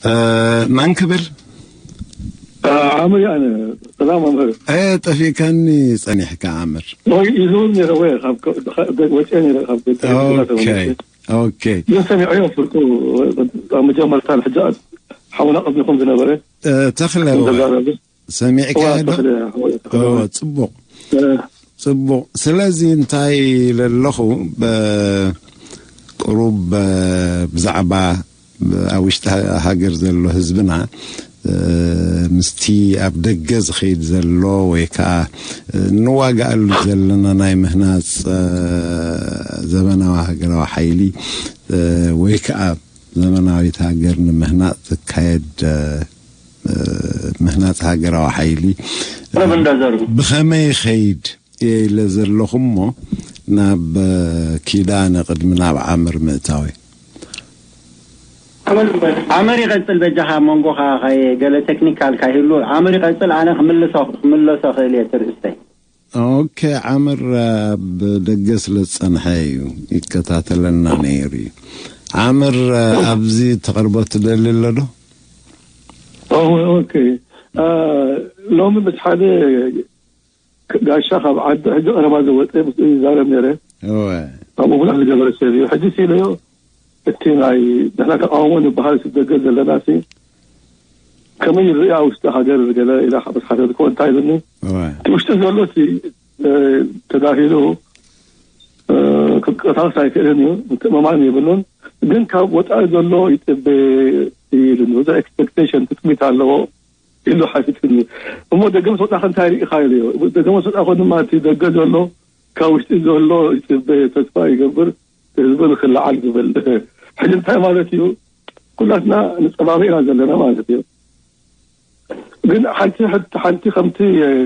እ፣ መን ክብል? እ፣ ዓምር እየ ኣነ። ሰላም መምህር። እ፣ ጠፊእካኒ ጸኒሕካ ዓምር። ወይ ኢሉ ነይረ ወይ ካብ ከ-፣ ከ-፣ ወፅየ ነይረ ካብ ገ-፣ ኦኬ፣ ተመልሼ። ኦኬ። ግን ሰሚዐዮ ፍርቁ ኣብ መጀመርታ ንሕጂ ሓውና ቅድሚኹም ዝነበረ እ፣ ተኽለ፣ ከም ወይ ተዛረበ። ሰሚዕካዮ እዋ፣ ዶ? ተኽለ፣ እዋ፣ ተኽለ። እዋ፣ ጽቡቕ። እ። ጽቡቕ። ስለዚ እንታይ ኢለ ኣለኹ፣ በ-፣ ቁሩብ፣ በ-፣ ብዛዕባ ብ-፣ ኣብ ውሽጢ ሃ-፣ ሃገር ዘሎ ህዝብና፣ እ፣ ምስቲ ኣብ ደገ ዝኸይድ ዘሎ ወይ ከኣ፣ እ፣ እንዋጋኣሉ ዘለና ናይ ምህናጽ፣ እ፣ ዘበናዊ ሃገራዊ ሓይሊ፣ እ፣ ወይ ከኣ ዘመናዊት ሃገር ንምህናጽ ዝካየድ፣ እ፣ ምህናጽ ሃገራዊ ሓይሊ፣ ረብ እንዳዘሩ። ብኸመይ ይኸይድ እየ ኢለ ዘለኹ እሞ፣ ናብ፣ እ፣ ኪዳነ ቅድሚ ናብ ዓምር ምእታወይ። ዓምር ይቐጽል፣ በጃኻ መንጎኻ ኸይ-፣ ገለ ቴክኒካል ካይህሉ፣ ዓምር ይቐጽል፣ ኣነ ክምልሶ፣ ክምለሶ ክእል እየ ትርእስተይ። ኦኬ፣ ዓምር ኣብ ደገ ስለ ዝጸንሐ እዩ ይከታተለና ነይሩ እዩ። ዓምር፣ ኣብዚ ተቕርቦ ትደሊ ኣሎ ዶ? ኦ፣ ኦኬ። አ፣ ሎሚ ምስ ሓደ ጋሻ ካብ ዓዲ ሕጂ ቀረባ ዝወፀ ምስኡ ይዛረብ ነይረ። እወ። ካብኡ ብዙሕ ዝገበረ ሰብ እዩ። ሕጂ ሲለዮ እቲ ናይ ንሕና ተቃውሞ ንበሃል ስደገ ዘለና ሲ ከመይ ይርእ ኣብ ውሽጢ ሃገር ገለ ኢላ ምስ ሓተትኩ እንታይ ኢሉኒ? እወ። እቲ ውሽጢ ዘሎ እቲ፣ እ፣ ተዳሂሉ፣ እ፣ ክንቀሳቐስ ኣይክእልን እዩ፣ ምትእምማን የብሉን። ግን ካብ ወፃኢ ዘሎ ይፅበ እዩ ኢሉኒ። ብዙሕ ኤክስፔክቴሽን፣ ትፅቢት ኣለዎ ኢሉ ሓቲቱኒ። እሞ ደገ ምስ ወፃእካ እንታይ ርኢኻ ኢለዮ። ደገ ምስ ወፃእኩ ድማ እቲ ደገ ዘሎ ካብ ውሽጢ ዘሎ ይፅበ፣ ተስፋ ይገብር፣ ህዝቢ ንክለዓል ዝብል። ሕጂ እንታይ ማለት እዩ? ኩላትና ንፀባበ ኢና ዘለና ማለት እዩ። ግን ሓንቲ፣ ሓንቲ ከምቲ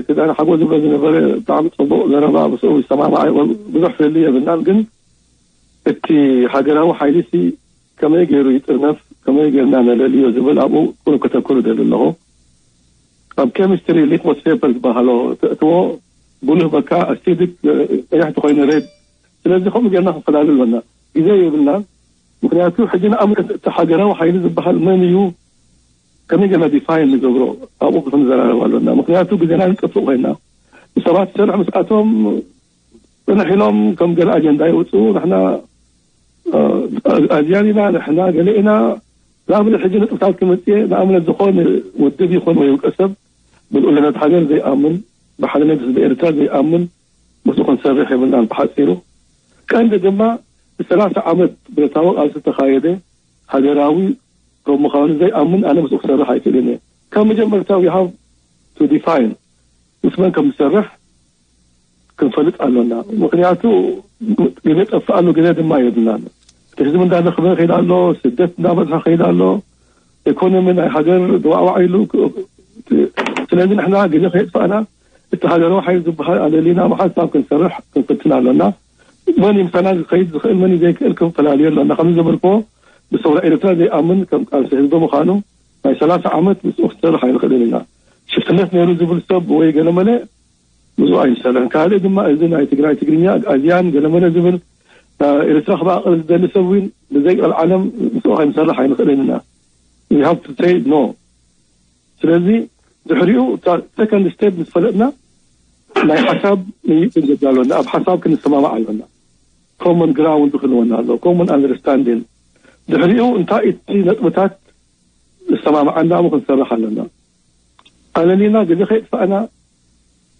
ክዳን ሓጎ ዝብሎ ዝነበረ ብጣዕሚ ፅቡቅ ዘረባ፣ ምስኡ ይሰማማዕ፣ ብዙሕ ፍልልይ የብልናን። ግን እቲ ሃገራዊ ሓይሊ ሲ ከመይ ገይሩ ይጥርነፍ፣ ከመይ ገይርና ነለልዮ ዝብል ኣብኡ ቁሩብ ከተኩር እደሊ ኣለኹ። ኣብ ኬሚስትሪ ሊትመስ ፔፐር ዝበሃሎ ተእትዎ ብሉህ በካ ኣሲዲክ፣ ቀያሕ ተኮይኑ ሬድ። ስለዚ ከምኡ ገይርና ክንፈላሊ ኣሎና። ግዜ የብልናን። ምክንያቱ ሕጂ ንኣብነት እቲ ሃገራዊ ሓይሊ ዝበሃል መን እዩ? ከመይ ገና ዲፋይን ንገብሮ ኣብኡ ክንዘራረብ ኣሎና። ምክንያቱ ግዜና ንጥፍእ ኮይና ሰባት ዝሰርሑ ምስኣቶም ጽንሕ ኢሎም ከም ገለ ኣጀንዳ የውጽኡ። ንሕና፣ እ፣ ኣዝያን ኢና፣ ንሕና ገለ ኢና። ንኣብነት ሕጂ ንጥፍታት ክመጽእ እየ። ንኣብነት ዝኾነ ውድብ ይኹን ወይ ውልቀ ሰብ ብልኡላውነት ሃገር ዘይኣምን፣ ብሓድነት ህዝቢ ኤርትራ ዘይኣምን ምስኡ ክንሰርሕ የብልናን ብሓጺሩ። ቀንዲ ድማ ንሰላሳ ዓመት ብረታዊ ቃልሲ ዝተኻየደ ሃገራዊ ከም ምዃኑ ዘይኣምን ኣነ ምስኡ ክሰርሕ ኣይክእልን እየ። ካብ መጀመርታ we have to define ምስ መን ከም ዝሰርሕ ክንፈልጥ ኣሎና። ምክንያቱ ግዜ ጠፍኣሉ ግዜ ድማ የብልናን። እቲ ህዝቢ እንዳደኽመ ይኸይድ ኣሎ፣ ስደት እንዳበዝሐ ይኸይድ ኣሎ፣ ኢኮኖሚ ናይ ሃገር ድዋዕዋዕ ኢሉ። ስለዚ ንሕና ግዜ ከየጥፋእና እቲ ሃገራዊ ሓይሊ ዝበሃል ኣለሊና ብሓንሳብ ክንሰርሕ ክንፍትን ኣሎና። መን እዩ ምሳና ክኸይድ ዝኽእል፣ መን እዩ ዘይክእል ክፈላለዮ ኣሎና። ከምዚ ዝበልክዎ ብሰውራ ኤርትራ ዘይኣምን ከም ቃልሲ ህዝቢ ምዃኑ ናይ ሰላሳ ዓመት ምስኡ ክሰርሕ ኣይንኽእልን ኢና። ሽፍትነት ነይሩ ዝብል ሰብ ወይ ገለመለ ምስኡ ኣይንሰርሕን። ካልእ ድማ እዚ ናይ ትግራይ ትግርኛ ኣግኣዝያን ገለመለ ዝብል ኤርትራ ክመቓቐል ዝደሊ ሰብ እውን ብዘይ ቀልዓለም ምስኡ ከይንሰርሕ ኣይንኽእልን ኢና። We have to say no። ስለዚ ድሕሪኡ እታ ሰከንድ ስቴፕ ምስ ፈለጥና ናይ ሓሳብ ምይይጥ ክንገብር ኣሎና። ኣብ ሓሳብ ክንሰማማዕ ኣሎና። ኮመን ግራውንድ ክህልወና ኣሎ፣ ኮመን ኣንደርስታንዲንግ። ድሕሪኡ እንታይ እቲ ነጥብታት ዝሰማማዓና ኣብኡ ክንሰርሕ ኣሎና። ኣለሊና ግዜ ከየጥፋእና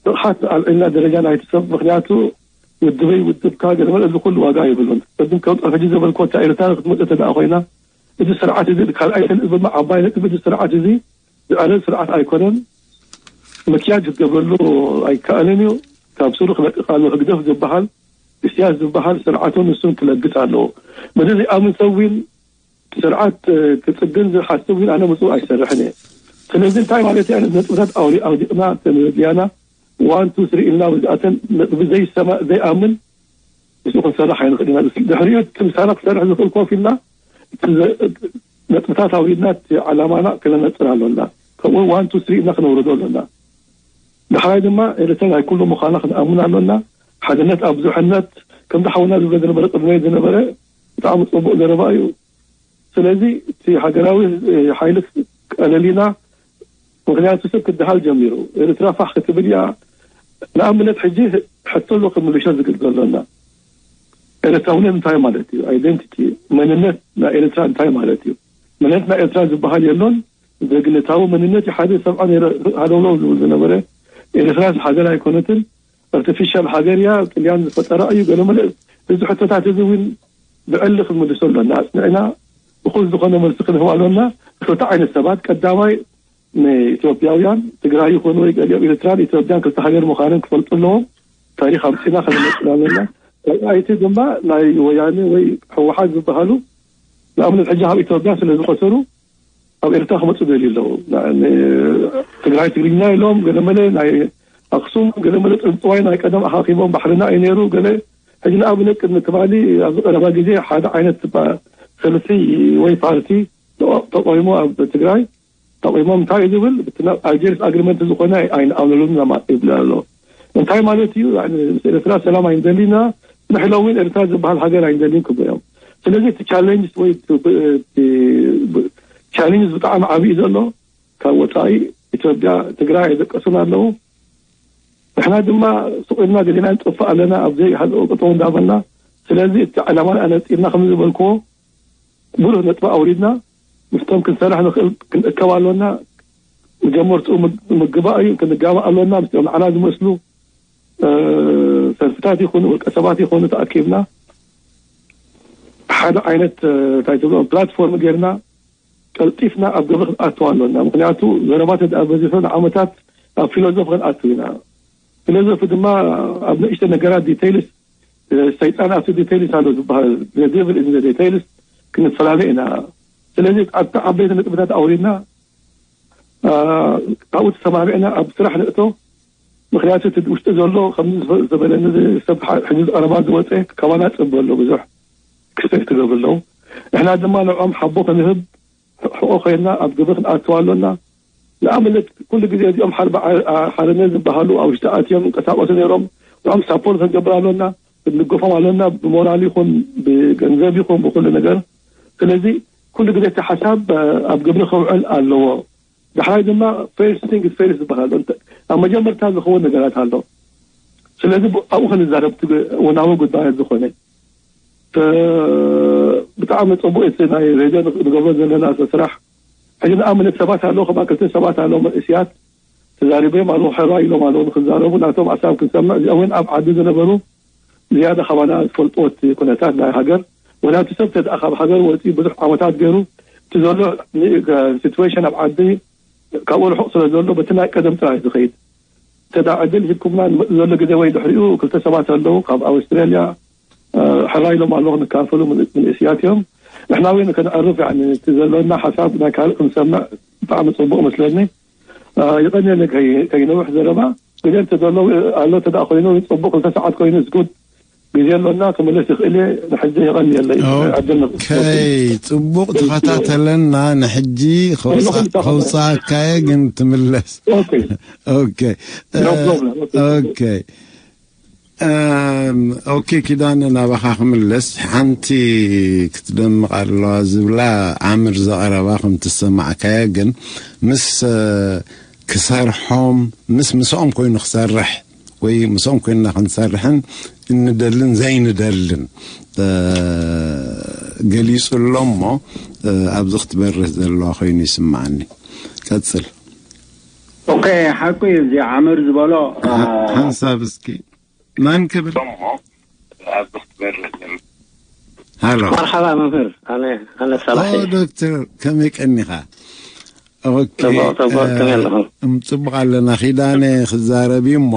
ንቕሓት ኣልዒልና ደረጃ ናይቲ ሰብ፣ ምክንያቱ ውድበይ ውድብካ ገለ መለ እዚ ኩሉ ዋጋ የብሉን። ቅድም ከም ሕጂ ዘበልኮ እታ ኤርትራ ክትመጽእ እንተ ደኣ ኮይና፣ እዚ ስርዓት እዚ ካልኣይ ተልእዞ ድማ ዓባይ ነጥቢ፣ እዚ ስርዓት እዚ ዝዕረ ስርዓት ኣይኮነን። ምክያድ ክትገብረሉ ኣይከኣልን እዩ። ካብ ስሩ ክለቅቕ ኣለዎ። ህግደፍ ዝበሃል፣ ኢሳያስ ዝበሃል ስርዓቱ ንሱን ክለግስ ኣለዎ። በዚ ዘይኣምን ሰብ እውን ስርዓት፣ እ፣ ክጽግን ዝሓስብ እውን ኣነ ምስኡ ኣይሰርሕን እየ። ስለዚ እንታይ ማለት እዩ? ነጥብታት ኣውዲ-፣ ኣውዲቕና ተመዝያና ዋን ቱ ስሪ ኢልና ብዝኣተን ነጥቢ ዘይሰማ-፣ ዘይኣምን ምስኡ ክንሰርሕ ኣይንኽእል ኢና። ድሕሪኡ እቲ ምሳና ክሰርሕ ዝኽእል ኮፍ ኢልና እቲ ዘ-፣ ነጥብታት ኣውዲድና እቲ ዓላማና ክነነጽር ኣሎና። ከምኡ ዋን ቱ ስሪ ኢልና ክነውርዶ ኣሎና። ዳሕራይ ድማ ኤርትራ ናይ ኩሉ ምዃና ክንኣምን ኣሎና። ሓድነት ኣብ ብዙሕነት፣ ከምዚ ሓውና ዝብሎ ዝነበረ ቅድመይ ዝነበረ ብጣዕሚ ጽቡቕ ዘረባ እዩ። ስለዚ እቲ ሃገራዊ ሓይሊ ቀለሊና፣ ምክንያቱ ሰብ ክደሃል ጀሚሩ። ኤርትራ ፋሕ ክትብል እያ። ንኣብነት ሕጂ ሕቶ ኣሎ ክምልሾ ዝግል ዘሎና፣ ኤርትራውነት እንታይ ማለት እዩ? ኣይደንቲቲ፣ መንነት ናይ ኤርትራ እንታይ ማለት እዩ? መንነት ናይ ኤርትራ ዝበሃል የሎን። ዜግነታዊ መንነት ሓደ ሰብዓ ነረ ሃለውለው ዝብል ዝነበረ፣ ኤርትራ ሃገር ኣይኮነትን፣ ኣርቲፊሻል ሃገር እያ፣ ጥልያን ዝፈጠራ እዩ፣ ገለ መለ። እዚ ሕቶታት እዚ እውን ብዕሊ ክንምልሶ ኣሎና። ኣጽኒዕና እኹል ዝኾነ መልሲ ክንህብ ኣሎና። ክልተ ዓይነት ሰባት፣ ቀዳማይ ንኢትዮጵያውያን፣ ትግራይ ይኹን ወይ ገሊኦም ኤርትራን ኢትዮጵያን ክልተ ሃገር ምዃነን ክፈልጡ ኣለዎም። ታሪኽ ኣምጺና ከነመጽእ ኣለና። ካልኣይቲ ድማ ናይ ወያነ ወይ ህወሓት ዝበሃሉ፣ ንኣብነት ሕጂ ካብ ኢትዮጵያ ስለ ዝኸሰሩ ኣብ ኤርትራ ክመጹ ደልዩ ኣለዉ። ን-፣ ትግራይ ትግርኛ ኢሎም፣ ገለመለ ናይ ኣክሱም፣ ገለመለ ጥንጥዋይ ናይ ቀደም ኣኻኺቦም ባሕርና እዩ ነይሩ። ገለ ሕጂ ንኣብነት ቅድሚ ትማሊ ኣብዚ ቀረባ ግዜ ሓደ ዓይነት ባ-፣ ሰልፊ ወይ ፓርቲ ተቆ-፣ ተቆይሙ ኣብ ትግራይ ተቆይሞም እንታይ እዩ ዝብል? እቲ ናብ ኣልጀርስ ኣግሪመንት ዝኾነ ኣይንኣምነሉን ኢና ማ-፣ ይብል ኣሎ። እንታይ ማለት እዩ? ያኒ ምስ ኤርትራ ሰላም ኣይንደሊና፣ ንሕና እውን ኤርትራ ዝበሃል ሃገር ኣይንደሊን ክብሉ እዮም። ስለዚ እቲ ቻሌንጅ ወይ እቲ ብ-፣ እቲ ብ-፣ ቻሌንጅ ብጣዕሚ ዓብዪ እዩ ዘሎ። ካብ ወፃኢ ኢትዮጵያ፣ ትግራይ ኣይደቀሱን ኣለዉ። ንሕና ድማ ስቕ ኢልና ገሊና ንጠፍእ ኣለና፣ ኣብ ዘይሃለኦ ጠጠው እንዳበልና። ስለዚ እቲ ዕላማና ኣነፂርና ከም ዝበልክዎ ብሩህ ነጥቢ ኣውሪድና ምስቶም ክንሰርሕ ንኽእል ክንእከብ ኣሎና። መጀመርትኡ ምግ-፣ ምግባእ እዩ፣ ክንጋባእ ኣሎና። ምስኦም ንዓና ዝመስሉ፣ እ፣ ሰልፍታት ይኹኑ ውልቀ ሰባት ይኹኑ ተኣኪብና ሓደ ዓይነት፣ እ፣ እንታይ ትብሎ ፕላትፎርም ጌርና ቀልጢፍና ኣብ ግብሪ ክንኣትው ኣሎና። ምኽንያቱ ዘረባ ተደኣ በዚሑ ንዓመታት ኣብ ፊሎዞፊ ክንኣትው ኢና። ፊሎዞፊ ድማ ኣብ ንእሽቶ ነገራት ዲቴይልስ፣ እ፣ ሰይጣን ኣብቲ ዲቴይልስ ኣሎ ዝበሃል፣ the devil is in the details፣ ክንፈላለ ኢና። ስለዚ ኣብቲ ዓበይቲ ነጥብታት ኣውሪድና፣ እ፣ ካብኡ ተሰማሚዕና ኣብ ስራሕ ንእቶ። ምኽንያቱ እቲ ውሽጢ ዘሎ ከምዚ ዝበለኒ ሰብ ሕ-፣ ሕዚ ቀረባ ዝወፀ ካባና ፅበ ኣሎ፣ ብዙሕ ክስተት ክገብሩ ኣለዉ። ንሕና ድማ ንዕኦም ሓቦ ክንህብ ሕቆ ኮይንና ኣብ ግብሪ ክንኣትው ኣሎና። ንኣብነት ኩሉ ግዜ እዚኦም ሓርቢ ዓ-፣ ዓ-፣ ሓርነት ዝበሃሉ ኣብ ውሽጢ ኣትዮም ይንቀሳቀሱ ነይሮም። ንዕኦም ሳፖርት ክንገብር ኣሎና፣ ክንድገፎም ኣሎና፣ ብሞራል ይኹን ብገንዘብ ይኹን ብኩሉ ነገር። ስለዚ ኩሉ ግዜ እቲ ሓሳብ፣ እ፣ ኣብ ግብሪ ክውዕል ኣለዎ። ዳሕራይ ድማ ፈርስት ቲንግ ኢዝ ፈርስት ዝበሃል እንተ-፣ ኣብ መጀመርታ ዝኸውን ነገራት ኣሎ። ስለዚ ብ-፣ ኣብኡ ክንዛረብ እቲ ግ-፣ እዋናዊ ጉዳያት ዝኾነ። ተ-፣ ብጣዕሚ ጽቡቅ እቲ ናይ ሬድዮ ንግ-፣ ንገብሮ ዘለና ስራሕ። ሕጂ ንኣብነት ሰባት ኣለዉ፣ ከማ ክልተ ሰባት ኣለዉ መንእስያት ተዛሪቦም ኣለዉ፣ ሕራይ ኢሎም ኣለዉ ንክዛረቡ፣ ናቶም ሓሳብ ክንሰምዕ። እዚኦም እውን ኣብ ዓዲ ዝነበሩ ዝያዳ ካባና ዝፈልጥዎ እቲ ኩነታት ናይ ሃገር፣ ወላ እቲ ሰብ ተደኣ ካብ ሃገር ወፂኡ ብዙሕ ዓመታት ገይሩ፣ እቲ ዘሎ ኒ-፣ ሲትዌሽን ኣብ ዓዲ ካብኡ ርሑቕ ስለ ዘሎ በቲ ናይ ቀደም ጥራይ ዝኸይድ። እንተ ደኣ ዕድል ሂብኩምና ንመጽእ ዘሎ ግዜ ወይ ድሕሪኡ ክልተ ሰባት ኣለዉ ካብ ኣውስትራልያ፣ እ፣ ሕራይ ኢሎም ኣለዉ ክንካፈሉ ምን-፣ ምንእስያት እዮም። ንሕና እውን ከነዕርፍ፣ ያኒ፣ እቲ ዘሎና ሓሳብ ናይ ካልእ ክንሰምዕ ብጣዕሚ ጽቡቕ መስለኒ። እ፣ ይቐንየለይ ከይ-፣ ከይነውሕ ዘረባ። ግዜ እንተ ዘሎ ኣሎ፣ እንተ ደኣ ኮይኑ ጽቡቕ፣ ክልተ ሰዓት ኮይኑ ዝጉድ ግዜ ኣሎና፣ ክምለስ ይኽእል እየ። ንሕጂ የቐንየለይ። ኦኬ፣ ዕድል ንኽትወስድ። ጽቡቕ፣ ተኸታተለና። ንሕጂ ከውጻ-፣ ንኹሉ ተኸታተል። ከውጻእካየ ግን ትምለስ። ኦኬ። ኦኬ። No problem። ኦኬ። ኦኬ። እም፣ ኦኬ፣ ኪዳነ፣ ናባኻ ክምለስ። ሓንቲ ክትደምቕ ኣለዋ ዝብላ ዓምር ዘቐረባ ከም ትሰማዕካያ ግን ምስ፣ እ፣ ክሰርሖም፣ ምስ ምስኦም ኮይኑ ክሰርሕ ወይ ምስኦም ኮይንና ክንሰርሕን እንደልን ዘይንደልን፣ እ፣ ገሊጹ ኣሎ እሞ፣ እ፣ ኣብዚ ክትበርህ ዘለዋ ኮይኑ ይስምዓኒ። ቀጽል። ኦኬ፣ ሓቁ እዩ እዚ ዓምር ዝበሎ። ሓ-፣ ሓንሳብ እስኪ መን ክብል? ኣብዚ ክትበርህ ዘለዋ። ሃሎ። መርሓባ መምህር፣ ኣነ፣ ኣነ ሳላሕ ኦ፣ እየ። ዶክተር፣ ከመይ ቀኒኻ? ኦኬ፣ ጽቡቕ፣ ጽቡቕ፣ እ፣ ከመይ ኣለኹም? እም፣ ጽቡቕ ኣለና። ኪዳነ ክዛረብ እዩ እሞ፣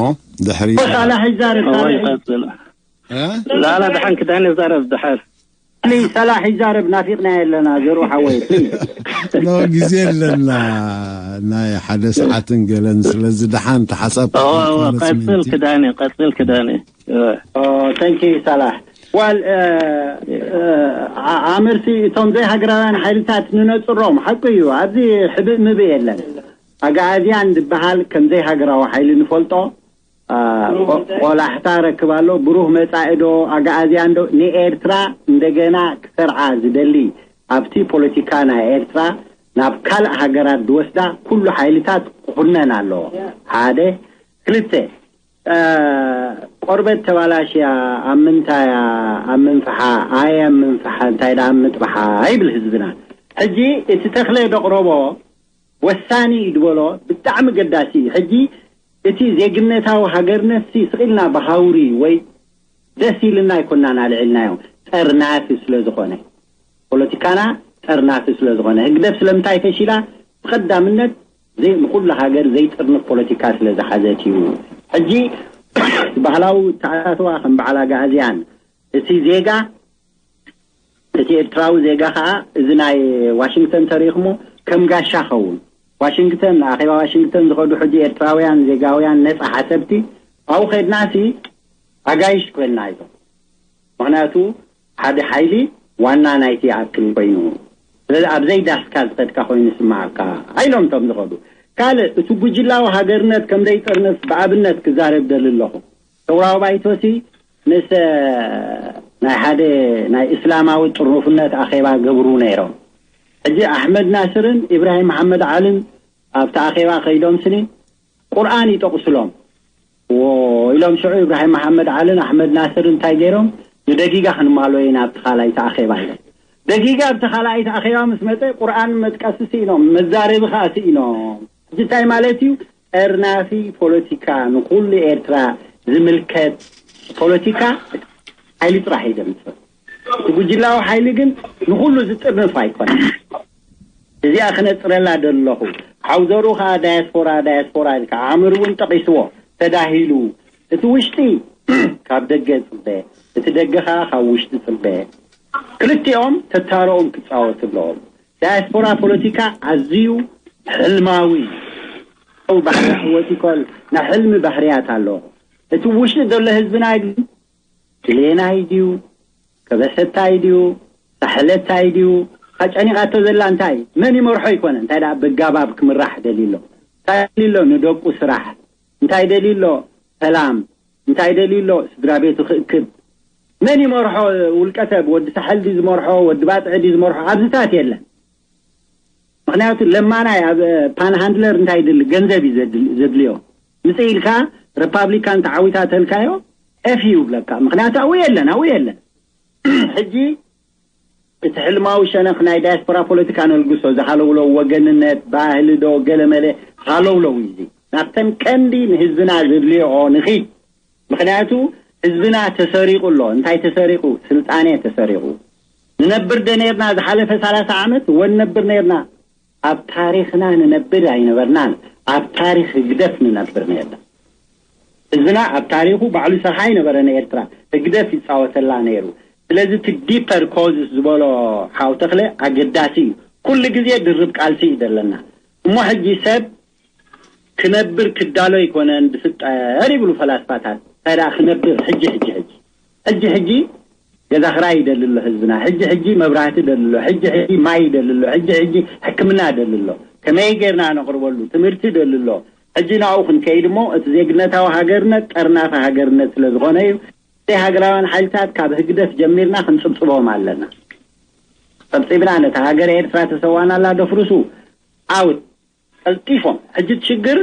ድሕሪ ሳላሕ ይዛረብ፣ እወ፣ ሳላሕ። ይቐጽል። እ? ላላ፣ ደሓን ኪዳነ ይዛረብ፣ ደሓን። ሳላሕ ይዛረብ፣ ናፊቕና የለና፣ ዘሩ ሓወይ፣ ፕሊዝ። ኖ፣ ግዜ ኣለና፣ ናይ ሓደ ሰዓትን ገለን፣ ስለዚ ደሓን ተሓሳብ እወ፣ እወ፣ ክመጽ ቀጽል ምእንቲ። ኪዳነ፣ ቀጽል ኪዳነ። እወ። ኦ፣ ታንኪ ሳላሕ። ዋል፣ እ፣ እ፣ ዓ-፣ ዓምርሲ እቶም ዘይሃገራውያን ሓይልታት ንነጽሮም፣ ሓቁ እዩ። ኣብዚ ሕብእ ምብእ የለን። ኣግኣዝያን ዝበሃል ከም ዘይሃገራዊ ሓይሊ ንፈልጦ። አ፣ ቆ-፣ ቆላሕታ ረክብ ኣሎ። ብሩህ መጻኢ ዶ፣ ኣግኣዝያን ዶ፣ ንኤርትራ እንደገና ክሰርዓ ዝደሊ ኣብቲ ፖለቲካ ናይ ኤርትራ ናብ ካልእ ሃገራት ዝወስዳ ኩሉ ሓይልታት ክኹነን ኣለዎ። ሓደ። ክልተ፣ እ፣ ቆርበት ተባላሽያ ኣብ ምንታያ፣ ኣብ ምንፍሓ፣ ኣይ ኣብ ምንፍሓ፣ እንታይ ደኣ ኣብ ምጥባሓ ይብል ህዝብና። ሕጂ እቲ ተኽለ ዘቕረቦ ወሳኒ እዩ ዝበሎ ብጣዕሚ ገዳሲ እዩ። ሕጂ እቲ ዜግነታዊ ሃገርነት ሲ ስቕ ኢልና ብሃውሪ ወይ ደስ ኢልና ኣይኮናን ኣልዒልናዮ፣ ጠርናፊ ስለ ዝኾነ፣ ፖለቲካና ጠርናፊ ስለ ዝኾነ። ህግደፍ ስለምንታይ ፈሺላ? ብቐዳምነት ዘይ-፣ ንኹሉ ሃገር ዘይጥርንፍ ፖለቲካ ስለ ዝሓዘት እዩ። ሕጂ ባህላዊ ተኣታትዋ ከም በዓል ኣግኣዝያን፣ እቲ ዜጋ፣ እቲ ኤርትራዊ ዜጋ ኸኣ እዚ ናይ ዋሽንግተን ተሪኽሞ ከም ጋሻ ኸውን። ዋሽንግተን፣ ኣኼባ ዋሽንግተን ዝኸዱ ሕጂ ኤርትራውያን ዜጋውያን ነጻ ሓሰብቲ ኣብኡ ኸድናሲ ኣጋይሽ ኮይንና እዮም። ምኽንያቱ ሓደ ሓይሊ ዋና ናይቲ ኣክል ኮይኑ፣ ስለዚ ኣብ ዘይዳስካ ዝኸድካ ኮይኑ ይስምዓካ ኣይሎም እቶም ዝኸዱ። ካልእ እቲ ጉጅላዊ ሃገርነት ከም ዘይጥርንፍ ብኣብነት ክዛረብ ደሊ ኣለኹ። ሰውራዊ ባይቶሲ ምስ ናይ ሓደ ናይ እስላማዊ ጥርኑፍነት ኣኼባ ገብሩ ነይሮም። ሕጂ ኣሕመድ ናስርን ኢብራሂም መሓመድ ዓልን ኣብቲ ኣኼባ ከይዶም ስኒ ቁርኣን ይጠቕሱሎም። ዎ ኢሎም ሽዑ ኢብራሂም መሓመድ ዓልን ኣሕመድ ናስር እንታይ ገይሮም? ንደጊጋ ክንማልኦ ኢና ኣብቲ ካልኣይቲ ኣኼባ ኢሎም። ደጊጋ ኣብቲ ካልኣይቲ ኣኼባ ምስ መጸ ቁርኣን መጥቀሲ ስኢኖም፣ መዛረቢ ከኣ ስኢኖም። ሕጂ እንታይ ማለት እዩ? ጠርናፊ ፖለቲካ ንኹሉ ኤርትራ ዝምልከት ፖለቲካ ሓይሊ ጥራሕ እዩ ዘምጽእ። እቲ ጉጅላዊ ሓይሊ ግን ንኹሉ ዝጥርንፍ ኣይኮነን። እዚኣ ክነጽረላ ደለኹ። ሓውዘሩ ከኣ ዳያስፖራ፣ ዳያስፖራ ኢልካ ዓምር እውን ጠቒስዎ። ተዳሂሉ እቲ ውሽጢ ካብ ደገ ጽበ፣ እቲ ደገ ከኣ ካብ ውሽጢ ጽበ። ክልቲኦም ተታሮኦም ክጻወቱ ኣለዎም። ዳያስፖራ ፖለቲካ ኣዝዩ ሕልማዊ እዩ። ባህሪ ወቲኮል ናይ ሕልሚ ባህርያት ኣለዎ። እቲ ውሽጢ ዘሎ ህዝብና ግን ድሌናይ ድዩ? ከበሰታይ ድዩ? ሳሕለታይ ድዩ? ካጨኒቓቶ ዘላ እንታይ? መን ይመርሖ ይኮነ? እንታይ ደኣ በጋባብ ክምራሕ ደልዩ ኣሎ? እንታይ ደልዩ ኣሎ? ንደቁ ስራሕ። እንታይ ደልዩ ኣሎ? ሰላም። እንታይ ደልዩ ኣሎ? ስድራ ቤቱ ክእክብ። መን ይመርሖ? ውልቀ ሰብ፣ ወዲ ሳሕል ድዩ ዝመርሖ? ወዲ ባጽዕ ድዩ ዝመርሖ? ኣብዚታት የለን። ምኽንያቱ ለማናይ ኣብ ፓን ሃንድለር እንታይ ይድሊ? ገንዘብ እዩ ዘድል-፣ ዘድልዮ። ምጽእ ኢልካ ሪፓብሊካን ተዓዊታ ተልካዮ፣ ኤፍ እዩ ይብለካ። ምኽንያቱ ኣብኡ የለን፣ ኣብኡ የለን። ሕጂ እቲ ሕልማዊ ሸነኽ ናይ ዳያስፖራ ፖለቲካ ነልግሶ፣ ዝሃለውለው ወገንነት፣ ባህሊ ዶ ገለመለ ሃለውለው እዩ እዚ። ናብተን ቀንዲ ንህዝብና ዘድልዮኦ ንኺድ። ምኽንያቱ ህዝብና ተሰሪቑ ኣሎ። እንታይ ተሰሪቑ? ስልጣኔ ተሰሪቑ። ንነብር ዶ ነርና? ዝሓለፈ ሰላሳ ዓመት ወ ንነብር ነርና? ኣብ ታሪኽና ንነብር ኣይነበርናን። ኣብ ታሪኽ ህግደፍ ንነብር ነርና። ህዝብና ኣብ ታሪኹ ባዕሉ ይሰርሓ ኣይነበረን። ኤርትራ ህግደፍ ይጻወተላ ነይሩ። ስለዚ እቲ ዲፐር ኮዝስ ዝበሎ ሓው ተኽለ ኣገዳሲ እዩ። ኩሉ ግዜ ድርብ ቃልሲ እዩ ዘለና። እሞ ሕጂ ሰብ ክነብር ክዳሎ ኣይኮነን ዝፍጠር ይብሉ ፈላስፋታት። እንታይ ደኣ ክነብር? ሕጂ፣ ሕጂ፣ ሕጂ፣ ሕጂ፣ ሕጂ ገዛ ክራይ ይደሊ ኣሎ ህዝብና። ሕጂ፣ ሕጂ መብራህቲ ይደሊ ኣሎ። ሕጂ፣ ሕጂ ማይ ይደሊ ኣሎ። ሕጂ፣ ሕጂ ሕክምና ይደሊ ኣሎ። ከመይ ጌርና ነቕርበሉ? ትምህርቲ ይደሊ ኣሎ። ሕጂ ናብኡ ክንከይድ እሞ እቲ ዜግነታዊ ሃገርነት ጠርናፊ ሃገርነት ስለ ዝኾነ እዩ። ዘይሃገራውያን ሓይልታት ካብ ህግደፍ ጀሚርና ክንጽብጽቦም ኣለና። ጸብጺብና ነታ ሃገር ኤርትራ ተሰዋናላ ደፍርሱ። ኣውት ቀልጢፎም። ሕጂ እቲ ሽግር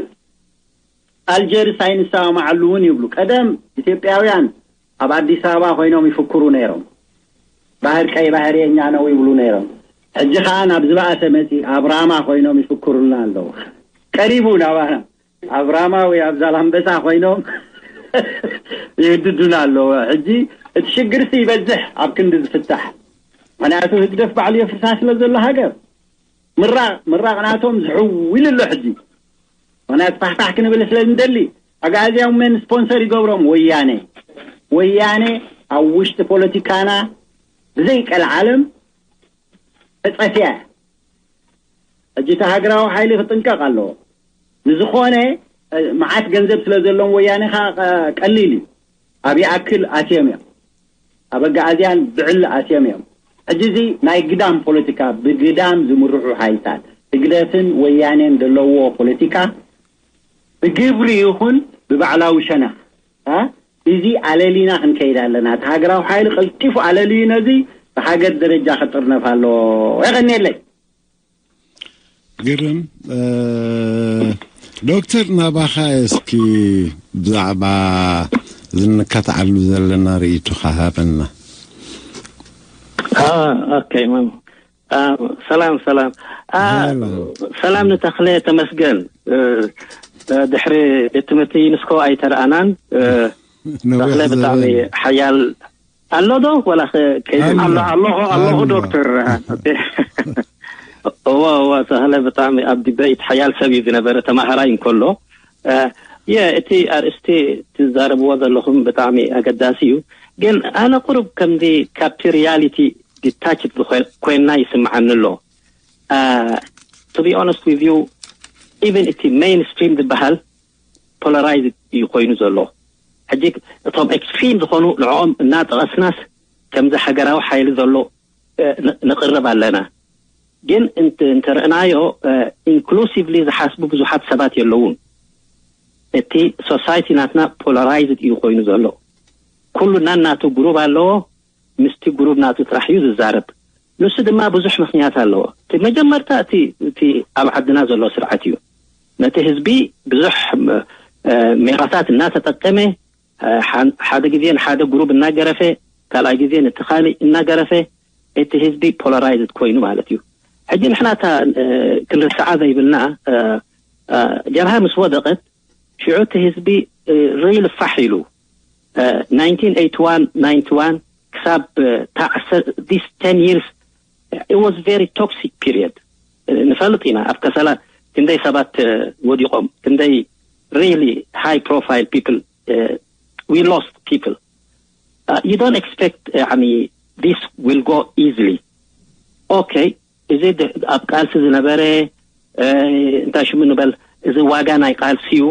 ኣልጀርስ ኣይንሰማማዓሉ እውን ይብሉ። ቀደም ኢትዮጵያውያን ኣብ ኣዲስ ኣበባ ኮይኖም ይፍክሩ ነይሮም። ባህር ቀይ ባህር የኛ ነው ይብሉ ነይሮም። ሕጂ ከኣ ናብ ዝበኣሰ መጺ ኣብ ራማ ኮይኖም ይፍክሩልና ኣለዉ። ቀሪቡ ናባና ኣብ ራማ ወይ ኣብ ዛላምበሳ ኮይኖም ይህድዱና ኣለዉ። ሕጂ እቲ ሽግርሲ ይበዝሕ ኣብ ክንዲ ዝፍታሕ። ምኽንያቱ ህግደፍ ባዕሉ የፍርሳ ስለ ዘሎ ሃገር ምራቕ፣ ምራቕ ናቶም ዝሕው ኢሉ ኣሎ ሕጂ። ምኽንያቱ ፋሕፋሕ ክንብል ስለ ንደሊ። ኣግኣዝያም መን ስፖንሰር ይገብሮም? ወያኔ። ወያኔ ኣብ ውሽጢ ፖለቲካና ብዘይ ቀልዓለም ተጸፍያ። ሕጂ እቲ ሃገራዊ ሓይሊ ክጥንቀቕ ኣለዎ። ንዝኾነ፣ እ፣ መዓት ገንዘብ ስለ ዘለዎም ወያኔ ኸኣ ቀ-፣ ቀሊል እዩ። ኣብ ይኣክል ኣትዮም እዮም። ኣብ ኣግኣዝያን ብዕሊ ኣትዮም እዮም። ሕጂ እዚ ናይ ግዳም ፖለቲካ፣ ብግዳም ዝምርሑ ሓይልታት፣ ህግደፍን ወያኔን ዘለውዎ ፖለቲካ ብግብሪ ይኹን ብባዕላዊ ሸነኽ፣ እ፣ እዚ ኣለሊና ክንከይድ ኣለና። እቲ ሃገራዊ ሓይሊ ቀልጢፉ ኣለልዩ ነዚ ብሓገዝ ደረጃ ክጥርነፍ ኣለዎ። የቐንየለይ። ግርም። ዶክተር፣ ናባኻ እስኪ ብዛዕባ ዝንከታዓሉ ዘለና ርእይቶኻ ሃበና። ኦኬ። ሰላም ሰላም። ሰላም ንተኽለ፣ ተመስገን። ድሕሪ ቤት ትምህርቲ ዩኒስኮ ኣይተረኣናን። ተኽለ ብጣዕሚ ሓያል ኣሎ ዶ ወላ? ኣለኹ ኣለኹ ዶክተር። እዋ እዋ፣ ተኽለ ብጣዕሚ ኣብ ዲበይት ሓያል ሰብ እዩ ዝነበረ፣ ተማሃራይ እንከሎ። የ እቲ ኣርእስቲ ትዛረብዎ ዘለኹም ብጣዕሚ ኣገዳሲ እዩ። ግን ኣነ ቁሩብ ከምዚ ካብቲ ሪያሊቲ ዲታችድ ኮይና ይስምዓኒ ኣሎ። To be honest with you, even እቲ ሜይንስትሪም ዝበሃል ፖላራይዝድ እዩ ኮይኑ ዘሎ። ሕጂ እቶም ኤክስትሪም ዝኾኑ ንዕኦም እናጠቐስናስ ከምዚ ሃገራዊ ሓይሊ ዘሎ ነቕርብ ኣለና። ግን እንተርእናዮ ኢንክሉሲቭሊ ዝሓስቡ ብዙሓት ሰባት የለውን። እቲ ሶሳይቲ ናትና ፖላራይዝድ እዩ ኮይኑ ዘሎ። ኩሉ ናናቱ ግሩብ ኣለዎ፣ ምስቲ ግሩብ ናቱ ጥራሕ እዩ ዝዛረብ። ንሱ ድማ ብዙሕ ምኽንያት ኣለዎ። እቲ መጀመርታ እቲ እቲ ኣብ ዓድና ዘሎ ስርዓት እዩ። ነቲ ህዝቢ ብዙሕ ሜላታት እናተጠቀመ ሓደ ግዜ ንሓደ ግሩብ እናገረፈ፣ ካልኣይ ግዜ ነቲ ካልእ እናገረፈ፣ እቲ ህዝቢ ፖላራይዝድ ኮይኑ ማለት እዩ። ሕጂ ንሕና እታ ክንርስዓ ዘይብልና፣ ጀብሃ ምስ ወደቐት ሽዑ እቲ ህዝቢ ሪል ፋሕ ኢሉ። ናይንቲን ኤይቲ ዋን ናይንቲ ዋን ክሳብ ታዕሰ this ten years, it was very toxic period። ንፈልጥ ኢና ኣብ ከሰላ ክንደይ ሰባት ወዲቖም፣ ክንደይ really high profile people, we lost people. You don't expect, يعني, this will go easily. Okay, እዚ ኣብ ቃልሲ ዝነበረ እንታይ ሽሙ ንበል፣ እዚ ዋጋ ናይ ቃልሲ እዩ።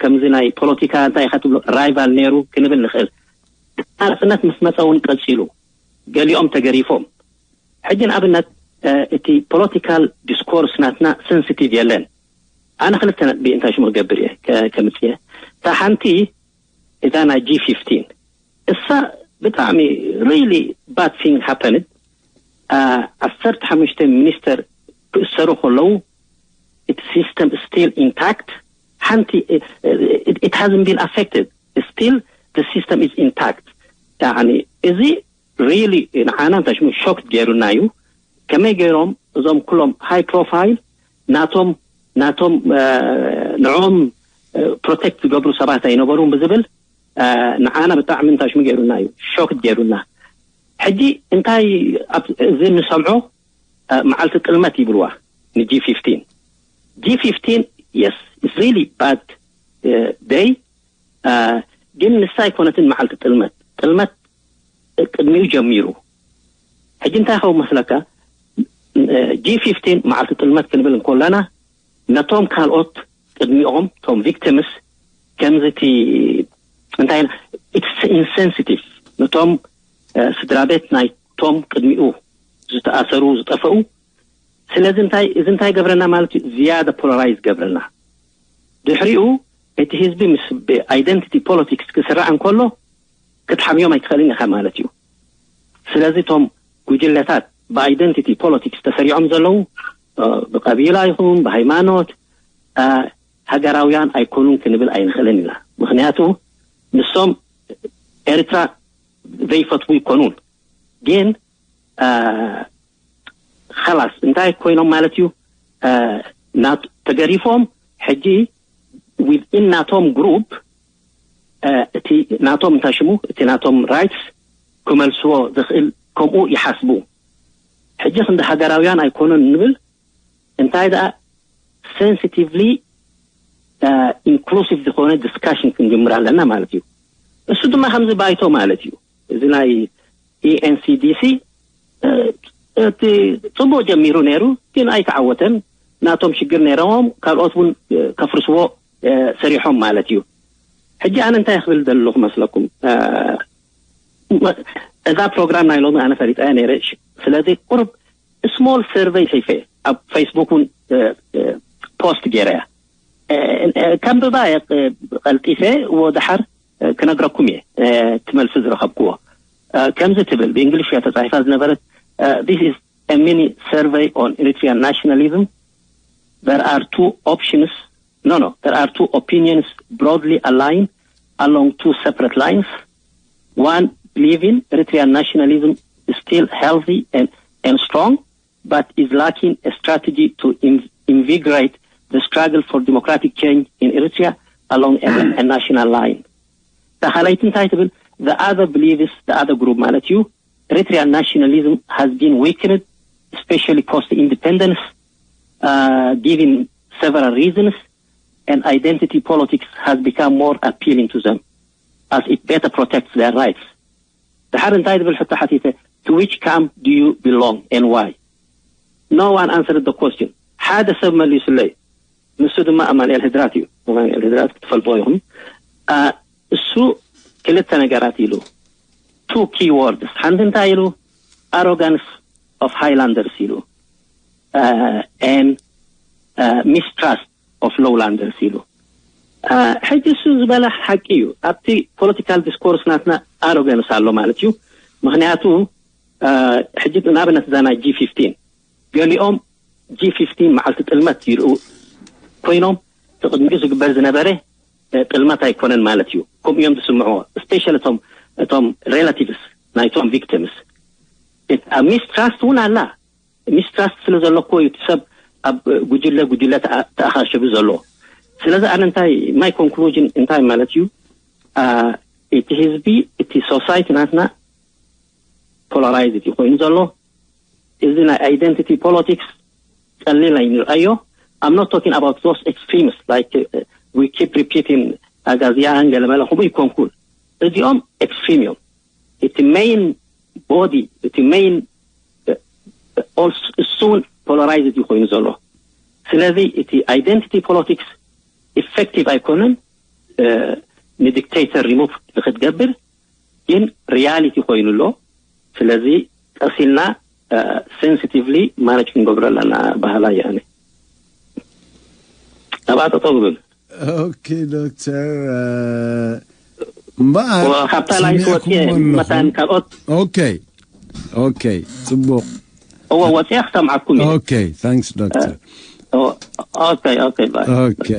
ከምዚ ናይ ፖለቲካ እንታይ ኢኻ ትብሎ፣ ራይቫል ነይሩ ክንብል ንኽእል። ናጽነት ምስ መጸ እውን ቀጺሉ፣ ገሊኦም ተገሪፎም። ሕጂ ንኣብነት እቲ ፖለቲካል ዲስኮርስ ናትና ሰንሲቲቭ የለን። ኣነ ክልተ ነጥቢ እንታይ ሽሙ ክገብር እየ ከምጽእ እየ። እታ ሓንቲ እዛ ናይ ጂ ፊፍቲን እሳ ብጣዕሚ really bad thing happened። ዓሰርተ ሓሙሽተ ሚኒስተር ክእሰሩ ከለዉ እቲ ሲስተም ስቲል ኢንታክት። ሓንቲ it hasn't been affected, still the system is intact. እዚ really ንዓና እንታይ ሽሙ ሾክ ገይሩና እዩ። ከመይ ገይሮም እዞም ኩሎም ሃይ ፕሮፋይል ናቶም ናቶም ንዕኦም ፕሮቴክት ዝገብሩ ሰባት ኣይነበሩን ብዝብል ንዓና ብጣዕሚ እንታይ ሽሙ ገይሩና እዩ፣ ሾክ ገይሩና። ሕጂ እንታይ ኣብ እዚ ንሰምዖ መዓልቲ ጥልመት ይብልዋ ንጂ ፊፍቲን። ጂ ፊፍቲን yes, it's really bad day. ግን ንሳ ኣይኮነትን መዓልቲ ጥልመት። ጥልመት ቅድሚኡ ጀሚሩ። ሕጂ እንታይ ኸው መስለካ፣ ጂ ፊፍቲን መዓልቲ ጥልመት ክንብል እንኮለና ነቶም ካልኦት ቅድሚኦም ቶም ቪክቲምስ ከምዚ እቲ እንታይ ኢትስ ኢንሴንሲቲቭ ነቶም ስድራ ቤት ናይቶም ቅድሚኡ ዝተኣሰሩ ዝጠፈኡ። ስለዚ እንታይ እዚ እንታይ ገብረና ማለት እዩ? ዝያደ ፖላራይዝ ገብረና። ድሕሪኡ እቲ ህዝቢ ምስ ብኣይደንቲቲ ፖለቲክስ ክስራዕ እንከሎ ክትሓምዮም ኣይትኽእልን ኢኻ ማለት እዩ። ስለዚ እቶም ጉጅለታት ብኣይደንቲቲ ፖለቲክስ ተሰሪዖም ዘለዉ ብቀቢላ ይኹን ብሃይማኖት ሃገራውያን ኣይኮኑን ክንብል ኣይንኽእልን ኢና። ምክንያቱ ንሶም ኤርትራ ዘይፈትዉ ይኮኑን። ግን ኸላስ እንታይ ኮይኖም ማለት እዩ? ተገሪፎም ሕጂ ዊዝኢን ናቶም ግሩፕ እቲ ናቶም እንታይ ሽሙ እቲ ናቶም ራይትስ ክመልስዎ ዝኽእል ከምኡ ይሓስቡ። ሕጂ ክንዲ ሃገራውያን ኣይኮኑን ንብል እንታይ ደኣ ሴንሲቲቭሊ ኢንክሉሲቭ ዝኾነ ዲስካሽን ክንጅምር ኣለና ማለት እዩ። እሱ ድማ ከምዚ ባይቶ ማለት እዩ። እዚ ናይ ኢኤንሲዲሲ እቲ ጽቡቅ ጀሚሩ ነይሩ፣ ግን ኣይተዓወተን። ናቶም ሽግር ነይሮም፣ ካልኦት እውን ከፍርስዎ ሰሪሖም ማለት እዩ። ሕጂ ኣነ እንታይ ክብል ዘለኹ መስለኩም? እዛ ፕሮግራም ናይ ሎሚ ኣነ ፈሊጠያ ነይረ። ስለዚ ቁርብ ስሞል ሰርቨይ ሒፈ ኣብ ፌስቡክ እውን ፖስት ገይረያ። ከንብባ እየ ቀልጢፈ፣ ወደሓር ክነግረኩም እየ እቲ መልሲ ዝረኸብክዎ። ከምዚ ትብል ብእንግሊሽ እያ ተጻሒፋ ዝነበረት። This is a mini survey on Eritrean nationalism. There are two options. No, no, there are two opinions broadly aligned along two separate lines. One believing Eritrean nationalism is still healthy and, and strong, but is lacking a strategy to in- invigorate the struggle for democratic change in Eritrea along a, a national line. The other believes, the other group ማለት እዩ, Eritrean nationalism has been weakened, especially post-independence, uh, given several reasons, and identity politics has become more appealing to them as it better protects their rights. ድሓር እንታይ ዝብል ሕቶ ሓቲተ? To which camp do you belong and why? No one answered the question. ሓደ ሰብ መሊሱለይ። ንሱ ድማ ኣማንኤል ህድራት እዩ። ኣማንኤል ህድራት ክትፈልጥዎ ይኹም። እሱ ክልተ ነገራት ኢሉ። Two key words. ሓንቲ እንታይ ኢሉ? Arrogance of highlanders ኢሉ። And mistrust of lowlanders ኢሉ። ሕጂ እሱ ዝበለ ሓቂ እዩ። ኣብቲ political discourse ናትና arrogance ኣሎ ማለት እዩ። ምክንያቱ ሕጂ ንኣብነት እዛ ናይ G fifteen፣ ገሊኦም G fifteen መዓልቲ ጥልመት ይርኡ ኮይኖም፣ እቲ ቅድሚኡ ዝግበር ዝነበረ ጥልመት ኣይኮነን ማለት እዩ። ከምኡ እዮም ዝስምዕዎ። Especially እቶም እቶም relatives ናይቶም victims። Mistrust እውን ኣላ። Mistrust ስለ ዘሎ እኮ እዩ እቲ ሰብ ኣብ ጉጅለ ጉጅለ ተኣኻሽቡ ዘሎ። ስለዚ ኣነ እንታይ፣ my conclusion እንታይ ማለት እዩ? እቲ ህዝቢ፣ እቲ society ናትና polarized እዩ ኮይኑ ዘሎ። እዚ ናይ identity politics ቀሊል ኣይንርኣዮ። I'm not talking about those extremes like we keep repeating ኣጋዝያን ገለመለ ከምኡ ይኮንኩን። እዚኦም extreme እዮም። እቲ main body፣ እቲ main እሱን polarized እዩ ኮይኑ ዘሎ። ስለዚ እቲ identity politics effective ኣይኮነን። ን dictator remove ንክትገብር ግን reality ኮይኑ ኣሎ። ስለዚ ቀስ ኢልና sensitively manage ክንገብሮ ኣለና በሃላይ እየ ኣነ። ኣብኣ ጠጠው ክብል። ኦኬ ዶክተር፣ እምበኣር ካብታ ላይን ክወፅእ እየ። መታን ካልኦት ኦኬ ኦኬ፣ ፅቡቕ። እወ፣ ወፅየ ክሰምዓኩም እየ። ኦኬ፣ thanks ዶክተር። ኦኬ ኦኬ፣ bye። ኦኬ፣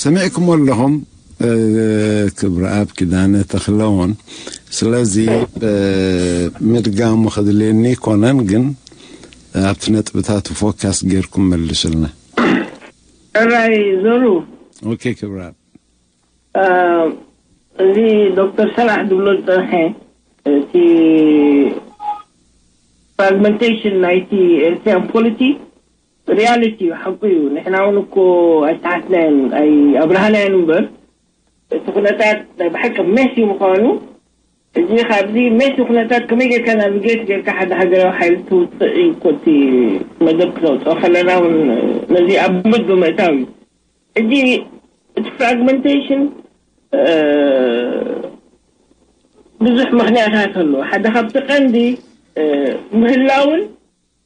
ሰሚዕኩም ኣለኹም ክብረ ኣብ ኪዳነ ተኽለውን። ስለዚ ምድጋሙ ከድልየኒ ይኮነን፣ ግን ኣብቲ ነጥብታት ፎካስ ጌርኩም መልሱልና። ሕራይ ዘሩ። ኦኬ ክብረ ኣብ እዚ ዶክተር ሰላሕ ዝብሎ ዝፀንሐ እቲ fragmentation ናይቲ ኤርትራን ፖሊሲ reality እዩ፣ ሓቁ እዩ። ንሕና እውን እኮ ኣይተሓትናዮን ኣይኣብርሃናዮን እምበር እቲ ኩነታት ናይ ብሓቂ messy ምዃኑ፣ እዚ ካብዚ messy ኩነታት ከመይ ጌርካ navigate ጌርካ ሓደ ሃገራዊ ሓይሊ ትውፅእ እዩ እኮ እቲ መደብ ክነውፅኦ ከለና እውን ነዚ ኣብ ግምት ብምእታው እዩ። ሕጂ እቲ fragmentation ብዙሕ ምኽንያታት ኣለዎ። ሓደ ካብቲ ቀንዲ ምህላውን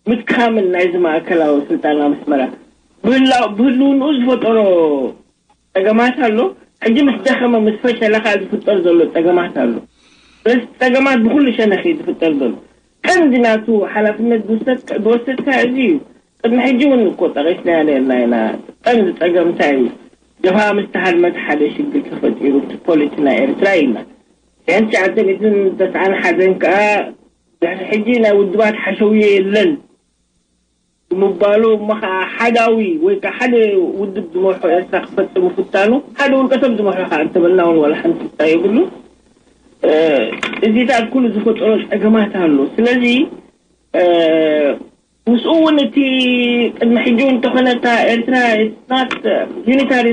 ምድካምን ናይዚ ማእከላዊ ስልጣን ኣብ ኣስመራ ብህልውንኡ ዝፈጠሮ ጸገማት ኣሎ። ሕጂ ምስ ደኸመ ምስ ፈሸለ ከዓ ዝፍጠር ዘሎ ጸገማት ኣሎ። ስለዚ ጸገማት ብኩሉ ሸነኽ እዩ ዝፍጠር ዘሎ። ቀንዲ ናቱ ሓላፍነት ዝወሰድካ እዚ እዩ። ቅድሚ ሕጂ እውን እኮ ጠቒስናዮ ነርና ኢና። ቀንዲ ጸገም እንታይ እዩ? ጀብሃ ምስ ተሃድመት ሓደ ሽግር ተፈጢሩ እቲ ፖሊሲ ናይ ኤርትራ ኢልና። ሽሕን ትሽዓተ ሚእትን ተስዓን ሓደን ከኣ ድሕሪ ሕጂ ናይ ውድባት ሓሸውየ የለን ብምባሉ እሞ ከኣ ሓዳዊ ወይ ከኣ ሓደ ውድብ ዝመርሖ ኤርትራ ክፈጥር ምፍታኑ ሓደ ውልቀ ሰብ ዝመርሖ ከኣ እንተበልና እውን ዋላ ሓንቲ ስታ የብሉ። እዚታት ኩሉ ዝፈጠሮ ጸገማት ኣሎ። ስለዚ ምስኡ እውን እቲ ቅድሚ ሕጂ እውን እንተኾነ እታ ኤርትራ ናት ዩኒታሪ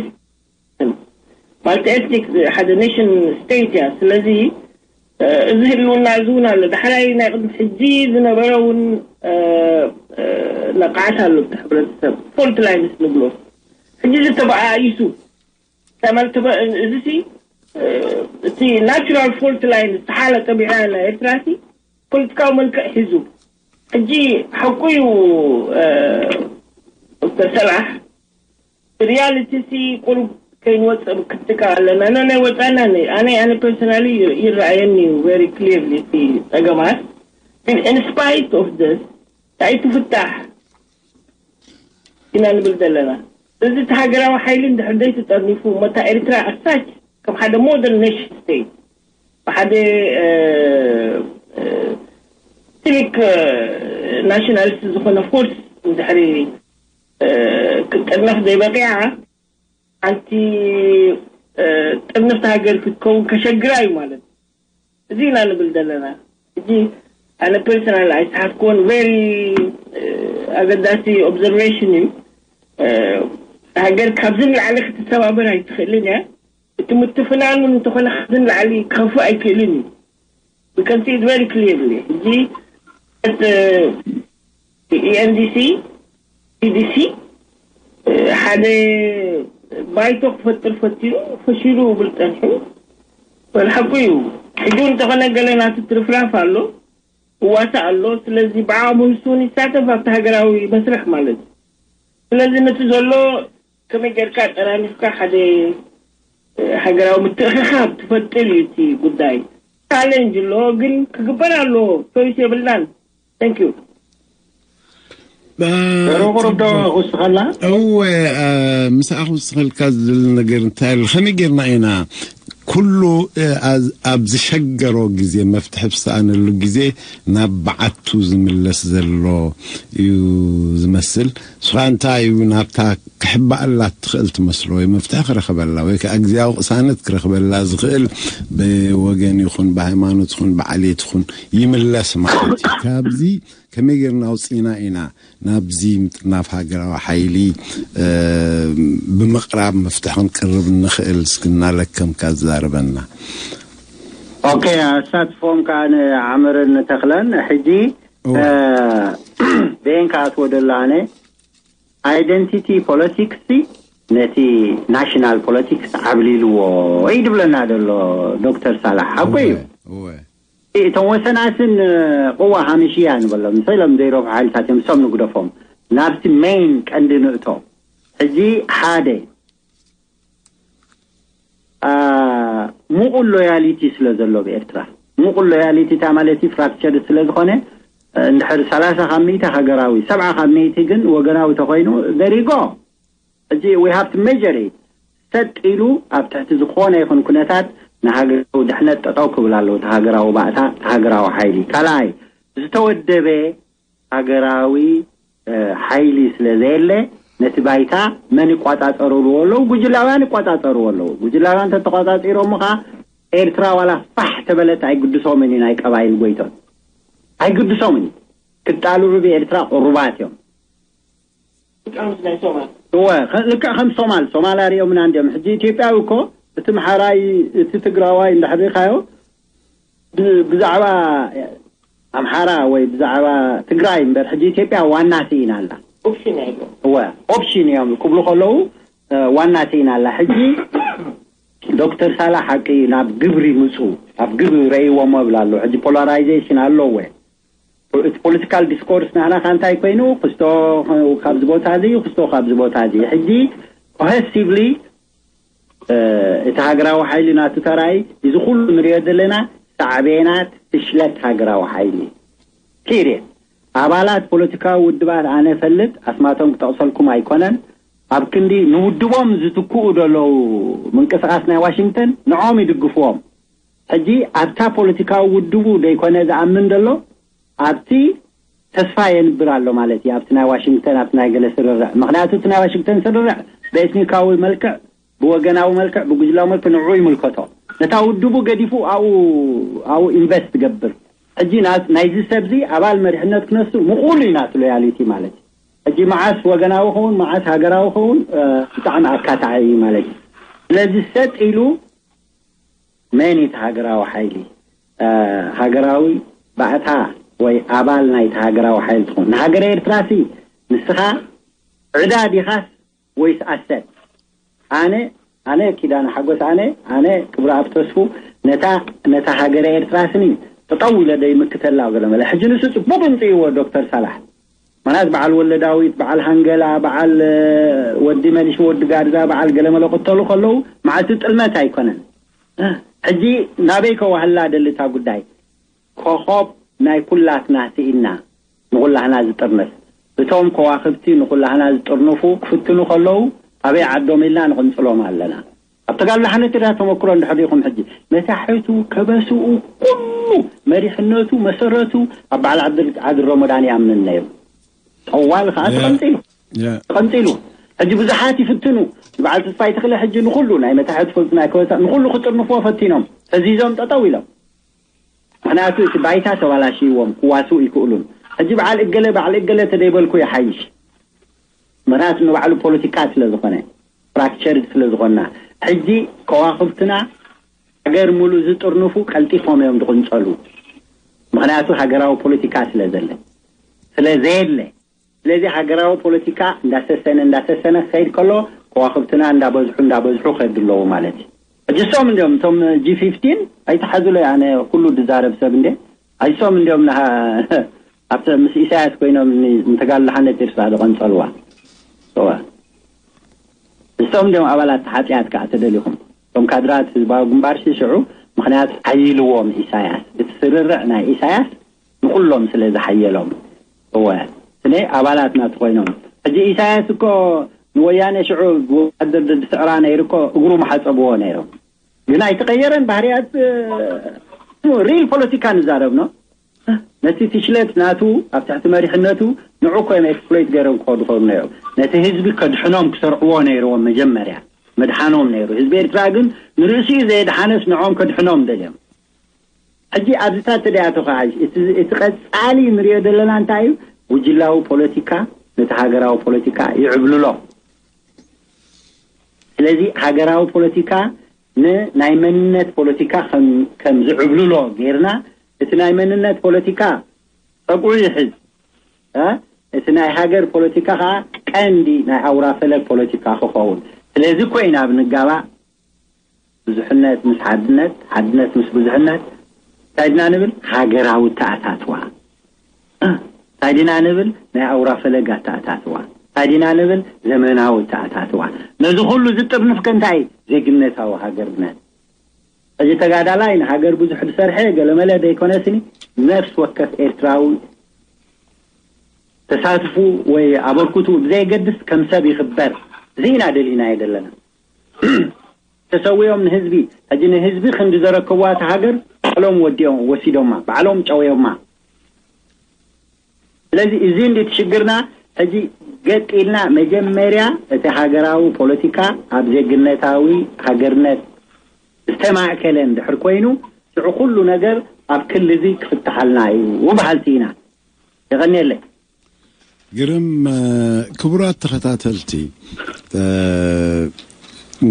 ማልቲ ኤትኒክ ሓደ ኔሽን ስቴት እያ። ስለዚ እዚ ህልውና እዚ እውን ኣሎ። ዳሕራይ ናይ ቅድሚ ሕጂ ዝነበረ እውን ነቃዓት ኣሎ እቲ ሕብረተሰብ ፎልት ላይንስ ንብሎ ሕጂ ዝተበኣይሱ ተመልክቶ እዚ ሲ እቲ ናቹራል ፎልት ላይን ዝተሓለ ጠቢዓ ናይ ኤርትራ ሲ ፖለቲካዊ መልክዕ ሒዙ ሕጂ ሓቁ እዩ። ዶክተር ሰላሕ ሪያሊቲ ሲ ቁሩብ ከይንወፅእ ክትካ ኣለና። ኖ ናይ ወፃና ኣነ ኣነ personally ይረኣየኒ እዩ very clearly እቲ ፀገማት። ግን in spite of this እንታይ ትፍታሕ ኢና ንብል ዘለና። እዚ እቲ ሃገራዊ ሓይሊ እንድሕር ዘይተጠርኒፉ እሞ እታ ኤርትራ ኣሳች ከም ሓደ modern nation state ብሓደ civic nationalist ዝኾነ force እንድሕሪ ክጥርነፍ ዘይበቂዓ ሓንቲ ጥርንፍቲ ሃገር ክትከውን ከሸግራ እዩ ማለት እዩ። እዚ ኢና ንብል ዘለና። እዚ ኣነ personal ኣይሰሓትኩዎን very ኣገዳሲ observation እዩ። ሃገር ካብዚ ንላዕሊ ክትሰባበር ኣይትኽእልን እያ። እቲ ምትፍናን እውን እንተኾነ ካብዚ ንላዕሊ ክኸፍእ ኣይክእልን እዩ። We can see it very clearly. ሕጂ ENDC፣ EDC ሓደ ባይቶ ክፈጥር ፈቲኑ ፈሺሉ ብል ጸኒሑ። በል ሓቁ እዩ። ሕጂ እውን እንተኾነ ገለ ናቱ ትርፍራፍ ኣሎ፣ እዋሳእ ኣሎ። ስለዚ ብዓቕሙ ንሱ እውን ይሳተፍ ኣብቲ ሃገራዊ መስርሕ ማለት እዩ። ስለዚ ነቲ ዘሎ ከመይ ጌርካ ጠራኒፍካ ሓደ ሃገራዊ ምትእኽኻብ ትፈጥር እዩ እቲ ጉዳይ። ቻሌንጅ ኣሎ ግን ክግበር ኣለዎ። ቾይስ የብልናን። Thank you። ቁሩብ ዶ ክውስኸላ? እወ፣ ምስኣ ክውስኸልካ ዝደሊ ነገር እንታይ ኣሎ? ከመይ ጌርና ኢና ኩሉ ኣብ ዝሸገሮ ግዜ መፍትሒ ብሰኣነሉ ግዜ ናብ በዓቱ ዝምለስ ዘሎ እዩ ዝመስል። ንስኻ እንታይ እዩ ናብታ ክሕባኣላ እትኽእል ትመስሎ ወይ መፍትሒ ክረኽበላ ወይ ከዓ ግዜያዊ ቅሳነት ክረኽበላ ዝኽእል ብወገን ይኹን ብሃይማኖት ይኹን ብዓሌት ይኹን ይምለስ ማለት እዩ። ካብዚ ከመይ ጌርና ኣውፂና ኢና ናብዚ ምጥርናፍ ሃገራዊ ሓይሊ ብምቕራብ መፍትሒ ክንቅርብ ንኽእል? እስኪ እናለከምካ ዝዛረበና። ኦኬ፣ ኣሳትፎም ከዓ ንዓምርን ንተኽለን። ሕጂ ቤን ከዓ ትወደላ ኣነ identity politics ነቲ national politics ዓብሊልዎ እዩ ድብለና ዘሎ ዶክተር ሳላሕ ሓቁ እዩ። እቶም ወሰናስን ቅዋ ሃምሽያ ንበሎም ንሰሎም ዘይረብሑ ሓይልታት እዮም። እሶም ንግደፎም ናብቲ main ቀንዲ ንእቶ። ሕጂ ሓደ ሙቁል ሎያሊቲ ስለ ዘሎ ብኤርትራ ሙቁል ሎያሊቲ እታ ማለት እዩ ፍራክቸር ስለ ዝኾነ እንድሕር ሰላሳ ካብ ሚእቲ ሃገራዊ ሰብዓ ካብ ሚእቲ ግን ወገናዊ ተኮይኑ there you go። ሕጂ we have to measure it። ሰጥ ኢሉ ኣብ ትሕቲ ዝኾነ ይኹን ኩነታት ንሃገራዊ ድሕነት ጠጠው ክብል ኣለዎ። እቲ ሃገራዊ ባእታ፣ እቲ ሃገራዊ ሓይሊ ካልኣይ ዝተወደበ ሃገራዊ ሓይሊ ስለ ዘየለ ነቲ ባይታ መን ይቋጻጸርዎ ኣለዉ? ጉጅላውያን ይቋጻጸርዎ ኣለዉ። ጉጅላውያን ተተቋጻጺሮም ኸዓ ኤርትራ ዋላ ፋሕ ተበለት ኣይግድሶምን እዩ። ናይ ቀባይል ጎይቶም ኣይግድሶምን እዩ። ክጣልዑ ብኤርትራ ቅሩባት እዮም። እወ ልክዕ ከም ሶማል ሶማል ኣሪኦምና እንዲኦም። ሕጂ ኢትዮጵያዊ እኮ እቲ ምሓራይ እቲ ትግራዋይ እንዳሕሪኻዮ ብዛዕባ ኣምሓራ ወይ ብዛዕባ ትግራይ እምበር ሕጂ ኢትዮጵያ ዋና ስኢና ኣላ። እወ ኦፕሽን እዮም ክብሉ ከለዉ ዋና ስኢና ኣላ። ሕጂ ዶክተር ሳላ ሓቂ ናብ ግብሪ ምፁ ናብ ግብሪ ረእይዎሞ ይብል ኣሎ። ሕጂ ፖላራይዜሽን ኣለዎ። እቲ ፖለቲካል ዲስኮርስ ናህና ካንታይ ኮይኑ ክስቶ ካብዚ ቦታ እዚ ክስቶ ካብዚ ቦታ እዚ ሕጂ ኮሄሲቭሊ እቲ ሃገራዊ ሓይሊ ናቱ ተራይ እዚ ኩሉ ንሪኦ ዘለና ሳዕቤናት ፍሽለት ሃገራዊ ሓይሊ ፒሪየድ። ኣባላት ፖለቲካዊ ውድባት ኣነ ፈልጥ ኣስማቶም ክጠቕሰልኩም ኣይኮነን ኣብ ክንዲ ንውድቦም ዝትክኡ ዘለዉ ምንቅስቃስ ናይ ዋሽንግተን ንዖም ይድግፍዎም። ሕጂ ኣብታ ፖለቲካዊ ውድቡ ዘይኮነ ዝኣምን ዘሎ ኣብቲ ተስፋ የንብር ኣሎ ማለት እዩ። ኣብቲ ናይ ዋሽንግተን ኣብቲ ናይ ገለ ስርርዕ ምክንያቱ እቲ ናይ ዋሽንግተን ስርርዕ ብኤትኒካዊ መልክዕ ብወገናዊ መልክዕ ብጉጅላዊ መልክዕ ንዑ ይምልከቶ። ነታ ውድቡ ገዲፉ ኣብኡ ኣብኡ ኢንቨስት ትገብር። ሕጂ ናይዚ ሰብዚ ኣባል መሪሕነት ክነሱ ምቁል እዩ ናቱ ሎያሊቲ ማለት እዩ። ሕጂ መዓስ ወገናዊ ኸውን መዓስ ሃገራዊ ኸውን ብጣዕሚ ኣካታዒ እዩ ማለት እዩ። ስለዚ ሰጥ ኢሉ መን እቲ ሃገራዊ ሓይሊ ሃገራዊ ባእታ ወይ ኣባል ናይቲ ሃገራዊ ሓይሊ ትኾን ንሃገረ ኤርትራ ሲ ንስኻ ዕዳ ዲኻስ ወይስ ኣሰት? ኣነ ኣነ ኪዳነ ሓጎስ ኣነ ኣነ ክብረኣብ ተስፉ ነታ ነታ ሃገረ ኤርትራ ስኒ ጠጠው ኢለ ደይምክተላ ገለ መለ ሕጂ ንሱ ጽቡቅ እንጽይዎ ዶክተር ሳላሕ ምኽንያት በዓል ወልደ ዳዊት፣ በዓል ሃንገላ፣ በዓል ወዲ መሊሽ፣ ወዲ ጋርዛ፣ በዓል ገለመለ ቅተሉ ከለዉ መዓልቲ ጥልመት ኣይኮነን። ሕጂ ናበይ ከዋህላ ደሊ እታ ጉዳይ? ኮኾብ ናይ ኩላትና ስኢና፣ ንኹላህና ዝጥርንፍ። እቶም ከዋኽብቲ ንኹላህና ዝጥርንፉ ክፍትኑ ከለዉ ኣበይ ዓዶም ኢልና ንቕንጽሎም ኣለና። ኣብ ተጋድሎ ሓነት ዳ ተመክሮ እንድሕር ዲኹም ሕጂ መታሕቱ ከበስኡ ኩሉ መሪሕነቱ መሰረቱ ኣብ በዓል ዓብደል ዓብዲ ረመዳን ይኣምን ነይሩ። ጠዋል ከዓ ተቐንጺሉ ተቐንጺሉ። ሕጂ ብዙሓት ይፍትኑ። በዓል ተስፋይ ተኽለ ሕጂ ንኹሉ ናይ መታሕት ፍልጥ ናይ ከበሳ ንኹሉ ክጥርንፍዎ ፈቲኖም ፈዚዞም ጠጠው ኢሎም። ምኽንያቱ እቲ ባይታ ተባላሽይዎም ክዋስኡ ይክእሉን። ሕጂ በዓል እገለ በዓል እገለ ተደይበልኩ ይሓይሽ። ምኽንያቱ ንባዕሉ ፖለቲካ ስለ ዝኾነ ፍራክቸርድ ስለ ዝኾንና ሕጂ ከዋኽብትና ሃገር ሙሉ ዝጥርንፉ ቀልጢፎም እዮም ዝቕንጸሉ። ምኽንያቱ ሃገራዊ ፖለቲካ ስለ ዘለ ስለ ዘየለ ስለዚ ሃገራዊ ፖለቲካ እንዳሰሰነ እንዳሰሰነ ክኸይድ ከሎ ከዋኽብትና እንዳበዝሑ እንዳበዝሑ ክኸዱ ኣለዎ ማለት እዩ። ሕጂ እሶም እንዲኦም እቶም ጂ ፊፍቲን ኣይተሓዙለይ ኣነ ኩሉ ዝዛረብ ሰብ እንደ ኣይሶም እንዲኦም ኣብቲ ምስ ኢሳያስ ኮይኖም ንተጋድሎ ሓነት ኤርትራ ዝቐንጸልዋ እዋ እሶም እንዲኦም ኣባላት ሓጢኣት ከዓ ተደሊኹም እቶም ካድራት ህዝባዊ ግንባር ሽሽዑ ምኽንያት ሓይልዎም ኢሳያስ እቲ ስርርዕ ናይ ኢሳያስ ንኹሎም ስለ ዝሓየሎም እወ ስለ ኣባላት ናቱ ኮይኖም ሕጂ ኢሳያስ እኮ ንወያነ ሽዑ ብወታደር ድስዕራ ነይሩ እኮ እግሩ መሓፀብዎ ነይሮም ግን ኣይተቀየረን ባህርያት ሪል ፖለቲካ ንዛረብ ነው ነቲ ትሽለት ናቱ ኣብ ትሕቲ መሪሕነቱ ንዑ ኮይም ኤክስፕሎይት ገይሮም ክኸዱ ከሩ ነይሮም ነቲ ህዝቢ ከድሕኖም ክሰርዕዎ ነይርዎም መጀመርያ መድሓኖም ነይሩ ህዝቢ ኤርትራ ግን ንርእሲኡ ዘየድሓነስ ንዖም ከድሕኖም ደልዮም ሕጂ ኣብዚታት ተደያቶ ከዓይ እቲ ቀጻሊ ንሪኦ ዘለና እንታይ እዩ ጉጅላዊ ፖለቲካ ነቲ ሃገራዊ ፖለቲካ ይዕብልሎ ስለዚ ሃገራዊ ፖለቲካ ንናይ መንነት ፖለቲካ ከም ዝዕብልሎ ጌርና እቲ ናይ መንነት ፖለቲካ ጸጉዑ ይሕዝ እቲ ናይ ሃገር ፖለቲካ ከዓ ቀንዲ ናይ ኣውራ ፈለግ ፖለቲካ ክኸውን ስለዚ ኮይና ኣብ ንጋባእ ብዙሕነት ምስ ሓድነት ሓድነት ምስ ብዙሕነት እንታይ ድና ንብል ሃገራዊ ተኣታትዋ እንታይ ድና ንብል ናይ ኣውራ ፈለግ ኣተኣታትዋ እንታይ ድና ንብል ዘመናዊ ተኣታትዋ ነዚ ኩሉ ዝጥርንፍ ከ እንታይ ዜግነታዊ ሃገርነት እዚ ተጋዳላይ ንሃገር ብዙሕ ዝሰርሐ ገለመለ ዘይኮነስኒ ነፍስ ወከፍ ኤርትራዊ ተሳትፉ ወይ ኣበርክቱ ብዘየገድስ ከም ሰብ ይኽበር እዚ ኢና ደሊናዮ ዘለና ተሰዊኦም ንህዝቢ ሕጂ ንህዝቢ ክንዲ ዘረከብዋ እታ ሃገር ባዕሎም ወዲኦም ወሲዶማ ባዕሎም ጨውዮማ ስለዚ እዚ እንዲ ትሽግርና ሕጂ ገጥ ኢልና መጀመርያ እቲ ሃገራዊ ፖለቲካ ኣብ ዜግነታዊ ሃገርነት ዝተማእከለ እንድሕር ኮይኑ ሽዑ ኩሉ ነገር ኣብ ክሊ እዚ ክፍትሓልና እዩ በሃልቲ ኢና የቐንየለይ ግርም ክቡራት ተኸታተልቲ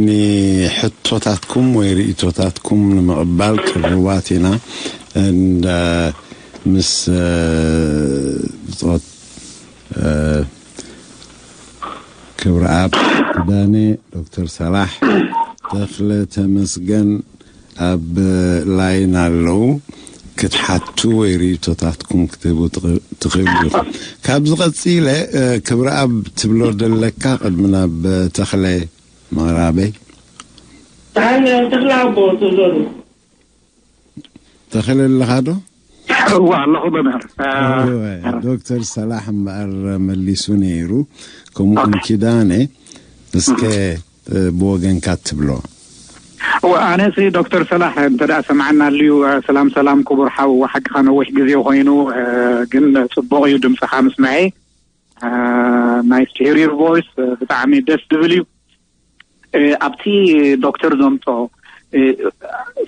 ንሕቶታትኩም ወይ ርእቶታትኩም ንምቕባል ቅርባት ኢና እንዳ ምስ ብፅኦት ክብረኣብ ዳነ ዶክተር ሰላሕ ተኽለ ተመስገን ኣብ ላይን ኣለዉ ክትሓቱ ወይ ርእቶታትኩም ክትህቡ ትኽእሉ ኢኹም። ካብዚ ቀጺለ ክብረኣብ ትብሎ ዘለካ ቅድሚ ናብ ተኽለ ምቕራበይ። ተኽለ ኣለኻ ዶ? እዋ ኣለኹ መምህር። ዶክተር ሰላሕ እምበኣር መሊሱ ነይሩ። ከምኡውን ኪዳነ እስከ ብወገንካ ትብሎ ኣነሲ ዶክተር ሰላሕ እንተ ሰማዕና ኣልዩ ሰላም ሰላም ክቡር ሓው ሓቅኻ ነዊሕ ግዜ ኮይኑ ግን ፅቡቅ እዩ ድምፅኻ ምስምዐ nice to hear your voice ብጣዕሚ ደስ ዝብል እዩ ኣብቲ ዶክተር ዘምፆ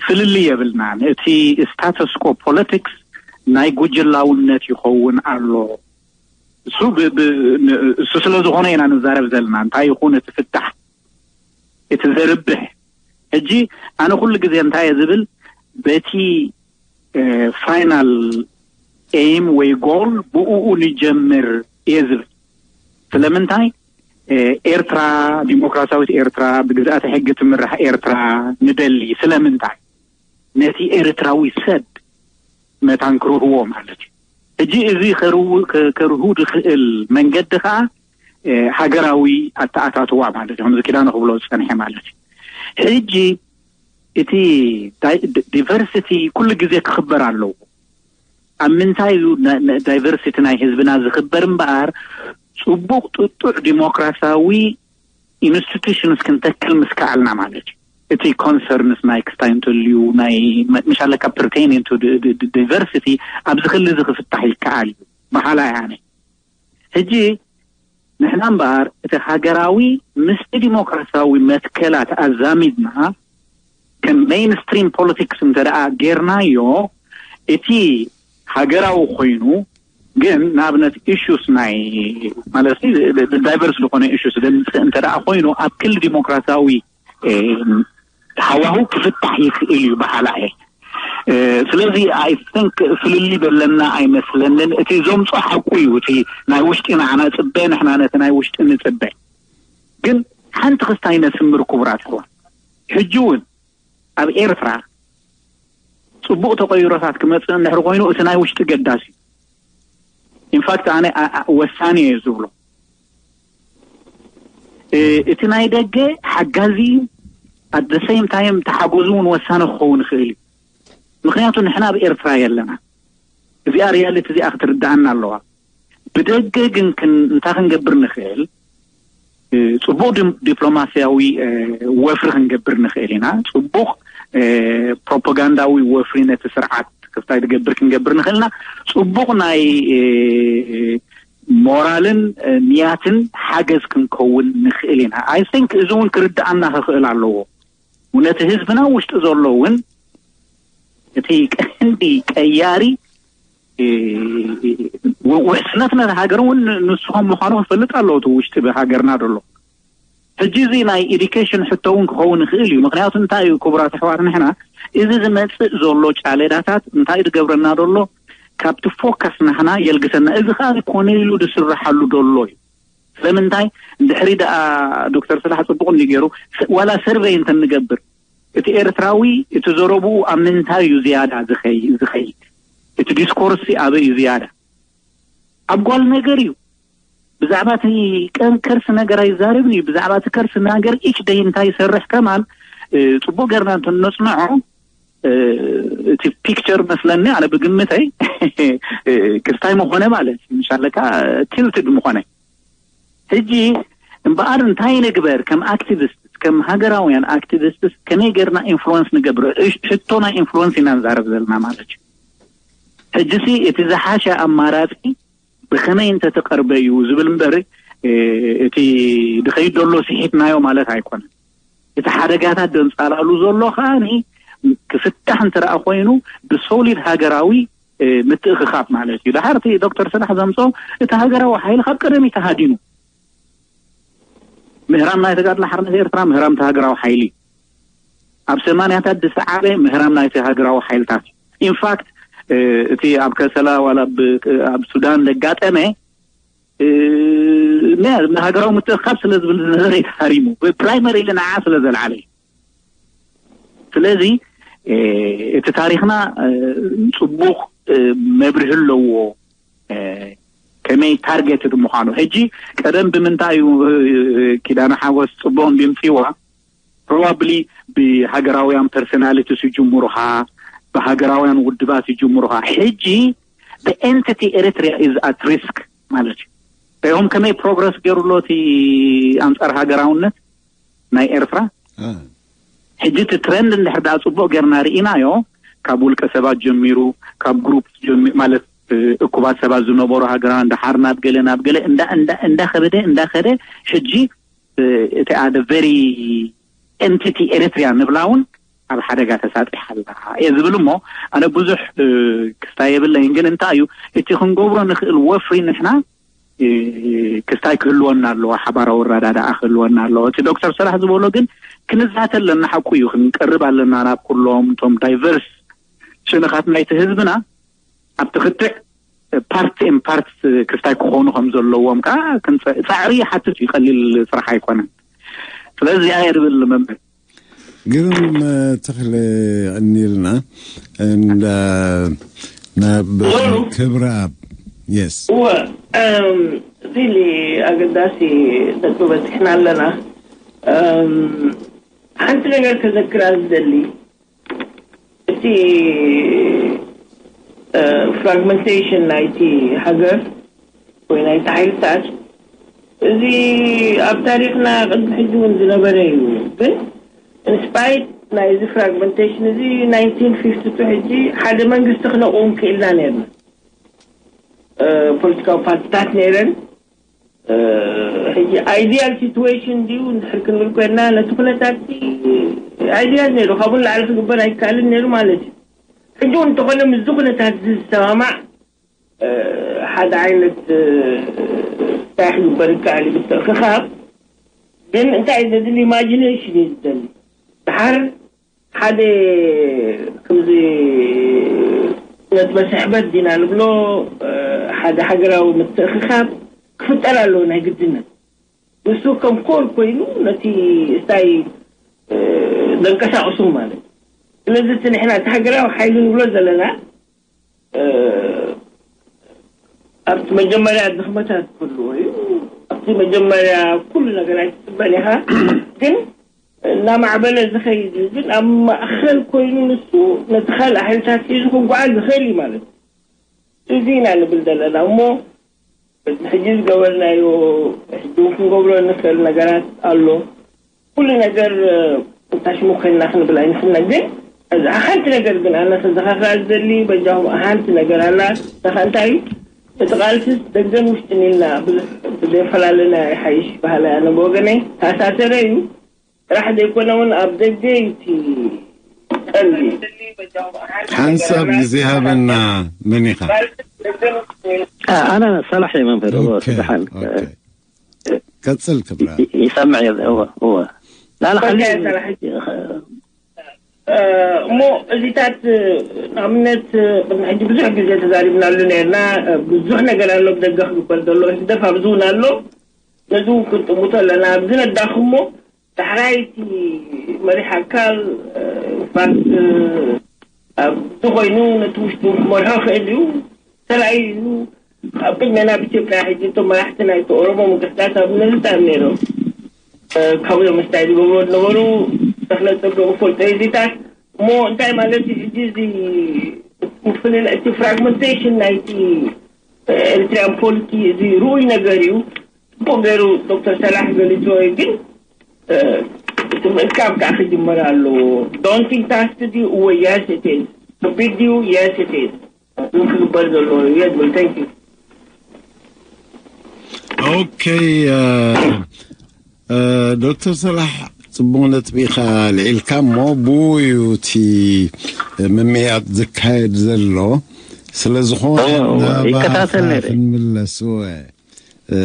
ፍልልይ የብልናን እቲ status quo politics ናይ ጉጅላውነት ይኸውን ኣሎ እሱ እሱ ስለ ዝኾነ ኢና ንዛረብ ዘለና እንታይ ይኹን እቲ ፍታሕ እቲ ዘርብሕ ሕጂ ኣነ ኩሉ ግዜ እንታይ እየ ዝብል በቲ final aim ወይ goal ብኡኡ ንጀምር እየ ዝብል ስለምንታይ ኤርትራ ዲሞክራሲያዊት ኤርትራ ብግዝኣተ ሕጊ ትምራሕ ኤርትራ ንደሊ ስለምንታይ ነቲ ኤርትራዊ ሰብ መታን ክርህዎ ማለት እዩ ሕጂ እዚ ከርው- ከ- ከርሁ ዝኽእል መንገዲ ከዓ እ፣ ሃገራዊ ኣተኣታትዋ ማለት እዩ። ከምዚ ኪዳነ ክብሎ ዝፀንሐ ማለት እዩ። ሕጂ እቲ ዳይ- ድ- ዲቨርሲቲ ኩሉ ግዜ ክኽበር ኣለዎ። ኣብ ምንታይ እዩ ና- ና- ዳይቨርሲቲ ናይ ህዝብና ዝኽበር እምበኣር፣ ፅቡቕ ጥጡዕ ዲሞክራሲያዊ ኢንስቲቱሽንስ ክንተክል ምስ ከኣልና ማለት እዩ። እቲ ኮንሰርንስ ናይ ክስታይ እንተልዩ ናይ መ- ምሻለካ ፐርቴኒን ቱ ዲቨርሲቲ ኣብዚ ክሊ እዚ ክፍታሕ ይከኣል እዩ በሃላ እያ ኣነ። ሕጂ ንሕና እምበኣር እቲ ሃገራዊ ምስቲ ዲሞክራሲያዊ መትከላት ኣዛሚድና ከም ሜይንስትሪም ፖለቲክስ እንተ ደኣ ጌርናዮ፣ እቲ ሃገራዊ ኮይኑ ግን ንኣብነት ኢሹስ ናይ ማለት ዳይቨርስ ዝኾነ ኢሹስ ዘምፅእ እንተ ደኣ ኮይኑ ኣብ ክል ዲሞክራሲያዊ ሃዋሁ ክፍታሕ ይኽእል እዩ በሃላ እየ። ስለዚ ኣይ ቲንክ ፍልልይ ዘለና ኣይመስለንን። እቲ ዘምፆ ሓቁ እዩ። እቲ ናይ ውሽጢ ንዓና ፅበ፣ ንሕና ነቲ ናይ ውሽጢ ንፅበ። ግን ሓንቲ ክስታይ ነስምር ክቡራት ኣሕዋት፣ ሕጂ እውን ኣብ ኤርትራ ፅቡቕ ተቐይሮታት ክመፅእ እንድሕር ኮይኑ እቲ ናይ ውሽጢ ገዳሲ እዩ። ኢንፋክት ኣነ ወሳኒ እየ ዝብሎ። እቲ ናይ ደገ ሓጋዚ እዩ። ኣት ሴም ታይም ተሓጎዙ እውን ወሳኒ ክኸውን ይኽእል እዩ። ምክንያቱ ንሕና ኣብ ኤርትራ የለና። እዚኣ ሪያሊቲ እዚኣ ክትርዳኣና ኣለዋ። ብደገ ግን እንታይ ክንገብር ንኽእል? ፅቡቕ ዲፕሎማስያዊ ወፍሪ ክንገብር ንኽእል ኢና። ፅቡቕ ፕሮፓጋንዳዊ ወፍሪ ነቲ ስርዓት ክፍታይ ዝገብር ክንገብር ንኽእል ኢና። ፅቡቕ ናይ ሞራልን ንያትን ሓገዝ ክንከውን ንኽእል ኢና። ኣይ ቲንክ እዚ እውን ክርዳኣና ክኽእል ኣለዎ። ነቲ ህዝብና ውሽጢ ዘሎ እውን እቲ ቀንዲ ቀያሪ ውሕስነት ነቲ ሃገር እውን ንስኹም ምዃኑ ክፈልጥ ኣለዎ። እቲ ውሽጢ ብሃገርና ዘሎ ሕጂ እዚ ናይ ኤዲኬሽን ሕቶ እውን ክኸውን ይኽእል እዩ። ምክንያቱ እንታይ እዩ ክቡራት ኣሕዋት፣ ንሕና እዚ ዝመፅእ ዘሎ ጫሌዳታት እንታይ ዝገብረና ዘሎ ካብቲ ፎከስ ናህና የልግሰና። እዚ ከዓ ኮነ ኢሉ ዝስርሓሉ ዘሎ እዩ። ስለምንታይ እንድሕሪ ደኣ ዶክተር ስራሕ ፅቡቕ እንዲ ገይሩ ዋላ ሰርቨይ እንተንገብር እቲ ኤርትራዊ እቲ ዘረብኡ ኣብ ምንታይ እዩ ዝያዳ ዝኸይድ? እቲ ዲስኮርስ ኣበይ እዩ ዝያዳ? ኣብ ጓል ነገር እዩ። ብዛዕባ እቲ ከርሲ ነገር ኣይዛረብን እዩ። ብዛዕባ እቲ ከርሲ ነገር ኢች ደይ እንታይ ይሰርሕ ከማን ፅቡቅ ገርና እንተነፅንዖ እቲ ፒክቸር መስለኒ ኣነ ብግምተይ ክስታይ ምኾነ ማለት ምሻለካ ቲልትድ ምኾነ። ሕጂ እምበኣር እንታይ ንግበር? ከም ኣክቲቪስት ከም ሃገራውያን ኣክቲቪስት ከመይ ገርና ኢንፍሉወንስ ንገብር? ሕቶ ናይ ኢንፍሉወንስ ኢና ንዛረብ ዘለና ማለት እዩ። ሕጂ ሲ እቲ ዝሓሸ ኣማራፂ ብኸመይ እንተተቐርበ እዩ ዝብል እምበር እቲ ዝኸይድ ዘሎ ስሒትናዮ ማለት ኣይኮነን። እቲ ሓደጋታት ደንፃላሉ ዘሎ ከዓኒ ክፍታሕ እንተ ደኣ ኮይኑ ብሶሊድ ሃገራዊ ምትእኽኻብ ማለት እዩ። ድሓር እቲ ዶክተር ስራሕ ዘምፆ እቲ ሃገራዊ ሓይሊ ካብ ቀደም እዩ ተሃዲኑ። ምህራም ናይ ተጋድሎ ሓርነት ኤርትራ ምህራም እቲ ሃገራዊ ሓይሊ ኣብ ሰማንያታት ዝሰዓበ ምህራም ናይቲ ሃገራዊ ሓይልታት ኢንፋክት እቲ ኣብ ከሰላ ዋላ ኣብ ሱዳን ዘጋጠመ ንሃገራዊ ምትእኽኻብ ስለ ዝብል ዝነበረ ተሃሪሙ ብፕራይመሪ ኢለ ንዓ ስለ ዘልዓለ እዩ። ስለዚ እቲ ታሪኽና ፅቡቕ መብርሂ ኣለዎ ከመይ ታርጌትድ ምዃኑ። ሕጂ ቀደም ብምንታይ እዩ ኪዳነ ሓጎስ ፅቡቕ እንዲምፅዋ ፕሮባብሊ ብሃገራውያን ፐርሶናሊቲስ ይጅምሩኻ፣ ብሃገራውያን ውድባት ይጅምሩኻ። ሕጂ ኤንቲቲ ኤሪትሪያ ኢዝ ኣት ሪስክ ማለት እዩ። ሪኦም ከመይ ፕሮግረስ ገይሩ ኣሎ እቲ ኣንፃር ሃገራውነት ናይ ኤርትራ። ሕጂ እቲ ትረንድ እንድሕር ደኣ ፅቡቅ ገርና ርኢናዮ ካብ ውልቀ ሰባት ጀሚሩ ካብ ግሩፕ ማለት እኩባት ሰባት ዝነበሩ ሃገራውያን ደሓር ናብ ገለ ናብ ገለ እንዳኸበደ እንዳኸደ ሕጂ እቲ ኣደ ቨሪ ኤንቲቲ ኤሪትሪያ ንብላ እውን ኣብ ሓደጋ ተሳጢሓ ኣላ እየ ዝብል እሞ ኣነ ብዙሕ ክስታይ የብለይን። ግን እንታይ እዩ እቲ ክንገብሮ ንኽእል ወፍሪ ንሕና ክስታይ ክህልወና ኣለዎ፣ ሓባራዊ ኣረዳድኣ ክህልወና ኣለዎ። እቲ ዶክተር ሰላሕ ዝበሎ ግን ክንዛተ ኣለና፣ ሓቁ እዩ። ክንቀርብ ኣለና ናብ ኩሎም እቶም ዳይቨርስ ሸነኻት ናይቲ ህዝብና ኣብቲ ክትዕ ፓርት ኤን ፓርት ክስታይ ክኾኑ ከም ዘለዎም ከዓ ክንፀ- ፃዕሪ ይሓትት እዩ፣ ቀሊል ስራሕ ኣይኮነን። ስለዚ እዚኣ እየ ዝብል መምህር። ግርም ተኽለ ዕኒልና እንዳ ናብ ክብረኣብ የስ እወ እም፣ ሪሊ ኣገዳሲ ነጥቢ በፂሕና ኣለና። እም፣ ሓንቲ ነገር ከዘክራ ዝደሊ እቲ ፍራግመንቴሽን ናይቲ ሃገር ወይ ናይቲ ሓይልታት እዚ ኣብ ታሪክና ቅድሚ ሕጂ እውን ዝነበረ እዩ። ግን ኢንስፓይት ናይዚ ፍራግመንቴሽን እዚ ናይንቲን ፊፍቲ ቱ ሕጂ ሓደ መንግስቲ ክነቁም ክኢልና ነርና። ፖለቲካዊ ፓርቲታት ነይረን። ሕጂ ኣይዲያል ሲትዌሽን ድዩ እንድሕር ክንብል ኮይና ነቲ ኩነታት ኣይዲያል ነይሩ። ካብኡ ንላዕሊ ክግበር ኣይከኣልን ነይሩ ማለት እዩ። ሕጂ እውን እንተኾነ ምስዚ ኩነታት እዚ ዝሰማማዕ ሓደ ዓይነት እንታይ ክግበር ይከኣል እዩ ምትእኽኻብ። ግን እንታይ ዘድሊ ኢማጂኔሽን እዩ ዝደሊ። ድሓር ሓደ ከምዚ ነጥበ ስሕበት ዲና ንብሎ ሓደ ሃገራዊ ምትእኽኻብ ክፍጠር ኣለዎ ናይ ግድነት። ንሱ ከም ኮር ኮይኑ ነቲ እንታይ ደንቀሳቅሱ ማለት። ስለዚ እቲ ንሕና እቲ ሃገራዊ ሓይሊ ንብሎ ዘለና ኣብቲ መጀመርያ ድኽመታት ክህልዎ እዩ። ኣብቲ መጀመርያ ኩሉ ነገር ኣይትፅበን ኢኻ። ግን እናማዕበለ ዝኸይድ እዩ። ግን ኣብ ማእኸል ኮይኑ ንሱ ነቲ ካልእ ሓይልታት ሒዙ ክጓዓዝ ይኽእል እዩ ማለት እዩ። እዚ ኢና ንብል ዘለና እሞ ሕጂ ዝገበርናዮ ሕጂ እውን ክንገብሮ ንኽእል ነገራት ኣሎ። ኩሉ ነገር ታሽሙ ኮይንና ክንብል ኣይንኽእልና። ግን እዛ ሓንቲ ነገር ግን ኣነ ክዘኻኽራ ዝደሊ በጃኹም ሓንቲ ነገር ኣላ። እታ እንታይ እቲ ቃልሲ ደገን ውሽጥን ኢልና ብዙሕ ብዘይፈላለና ይሓይሽ ባህላ ኣነ ብወገነይ ተኣሳሰረ እዩ። ጥራሕ ዘይኮነ እውን ኣብ ደገ እዩ እቲ ቀንዲ። ሓንሳብ ግዜ ሃበና። መን ኢኻ? ኣነ ሰላሕ እየ መምህር። እወ ኦኬ፣ ስብሓን ኦኬ። ቀጽል ክብራ። ይሰምዕ እየ። እወ እወ ላላ ሓሊ እሞ እዚታት ንኣብነት ቅድሚ ሕጂ ብዙሕ ግዜ ተዛሪብናሉ ነርና። ብዙሕ ነገር ኣሎ ብደገ ክግበር ዘሎ ህግደፍ ኣብዚ እውን ኣሎ። ነዚ እውን ክንጥምቶ ኣለና። ኣብዚ ነዳኽሞ ዳሕራይ እቲ መሪሕ ኣካል ኢንፋክት ኣብዚ ኮይኑ ነቲ ውሽጡ ክመርሖ ክእል እዩ። ተራእዩ እዩ። ኣብ ቅድሜና ኣብ ኢትዮጵያ ሕጂ እቶም መራሕቲ ናይቲ ኦሮሞ ምንቅስቃስ ኣብ ነዝጣም ነይሮም ካብኡ እዮም ስታይ ዝገብርዎ ዝነበሩ። ተኽለ ጸድቁ ፈልጦ እዚታት እሞ እንታይ ማለት እዩ ሕጂ እዚ ምፍልላ እቲ ፍራግመንቴሽን ናይቲ ኤሪትሪያን ፖሊሲ እዚ ርኡይ ነገር እዩ። ጽቡቅ ገይሩ ዶክተር ሰላሕ ገሊፅዎ እዩ። ግን እቲ ምእካብ ከዓ ክጅመር ኣለዎ። ዶንቲንግ ታስክ ድዩ? እወ የስ ኢት ኢዝ። ከቢድ ድዩ? የስ ኢት ኢዝ። ግን ክግበር ዘለዎ እዩ የብል። ታንክ ዩ። ኦኬ። ዶክተር ሰላሕ ጽቡቕ ነጥቢ ኢኻ ልዒልካ እሞ ብኡ እዩ እቲ ምምያጥ ዝካየድ ዘሎ። ስለ ዝኾነ እወ፣ እወ፣ ናባኻ ይከታተል ነይረ። ክንምለስ እወ። እ፣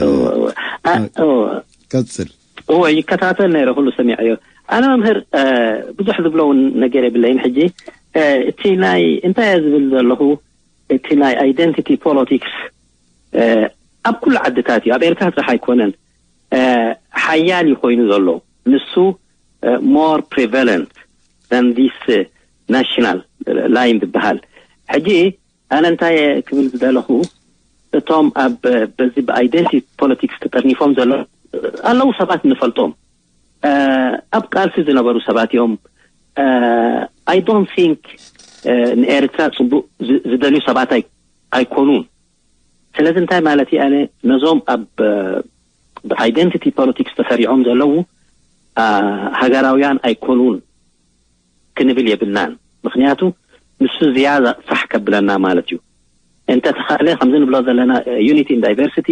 እወ፣ እወ። አ- እወ። ቀጽል። እወ ይከታተል ነይረ ኩሉ ሰሚዐዮ። ኣነ መምህር እ፣ ብዙሕ ዝብሎ እውን ነገር የብለይን። ሕጂ እ፣ እቲ ናይ እንታይ እየ ዝብል ዘለኹ እቲ ናይ ኣይደንቲቲ ፖለቲክስ እ፣ ኣብ ኩሉ ዓድታት እዩ፣ ኣብ ኤርትራ ጥራሕ ኣይኮነን። እ፣ ሓያል እዩ ኮይኑ ዘሎ። ንሱ more prevalent than this national line ዝበሃል። ሕጂ ኣነ እንታይ እየ ክብል ዝደለኹ፣ እቶም ኣብ በዚ ብኣይደንቲቲ ፖለቲክስ ተጠርኒፎም ዘሎ ኣለዉ ሰባት ንፈልጦም እ፣ ኣብ ቃልሲ ዝነበሩ ሰባት እዮም። I don't think ንኤርትራ ፅቡቅ ዝ- ዝደልዩ ሰባት ኣይ- ኣይኮኑን። ስለዚ እንታይ ማለት እዩ? ኣነ ነዞም ኣብ ብኣይደንቲቲ ፖለቲክስ ተሰሪዖም ዘለዉ አ፣ ሃገራውያን ኣይኮኑን ክንብል የብልናን። ምክንያቱ ንሱ ዝያዳ ፋሕ ከብለና ማለት እዩ። እንተተኻእለ ከምዚ ንብሎ ዘለና ዩኒቲ ን ዳይቨርሲቲ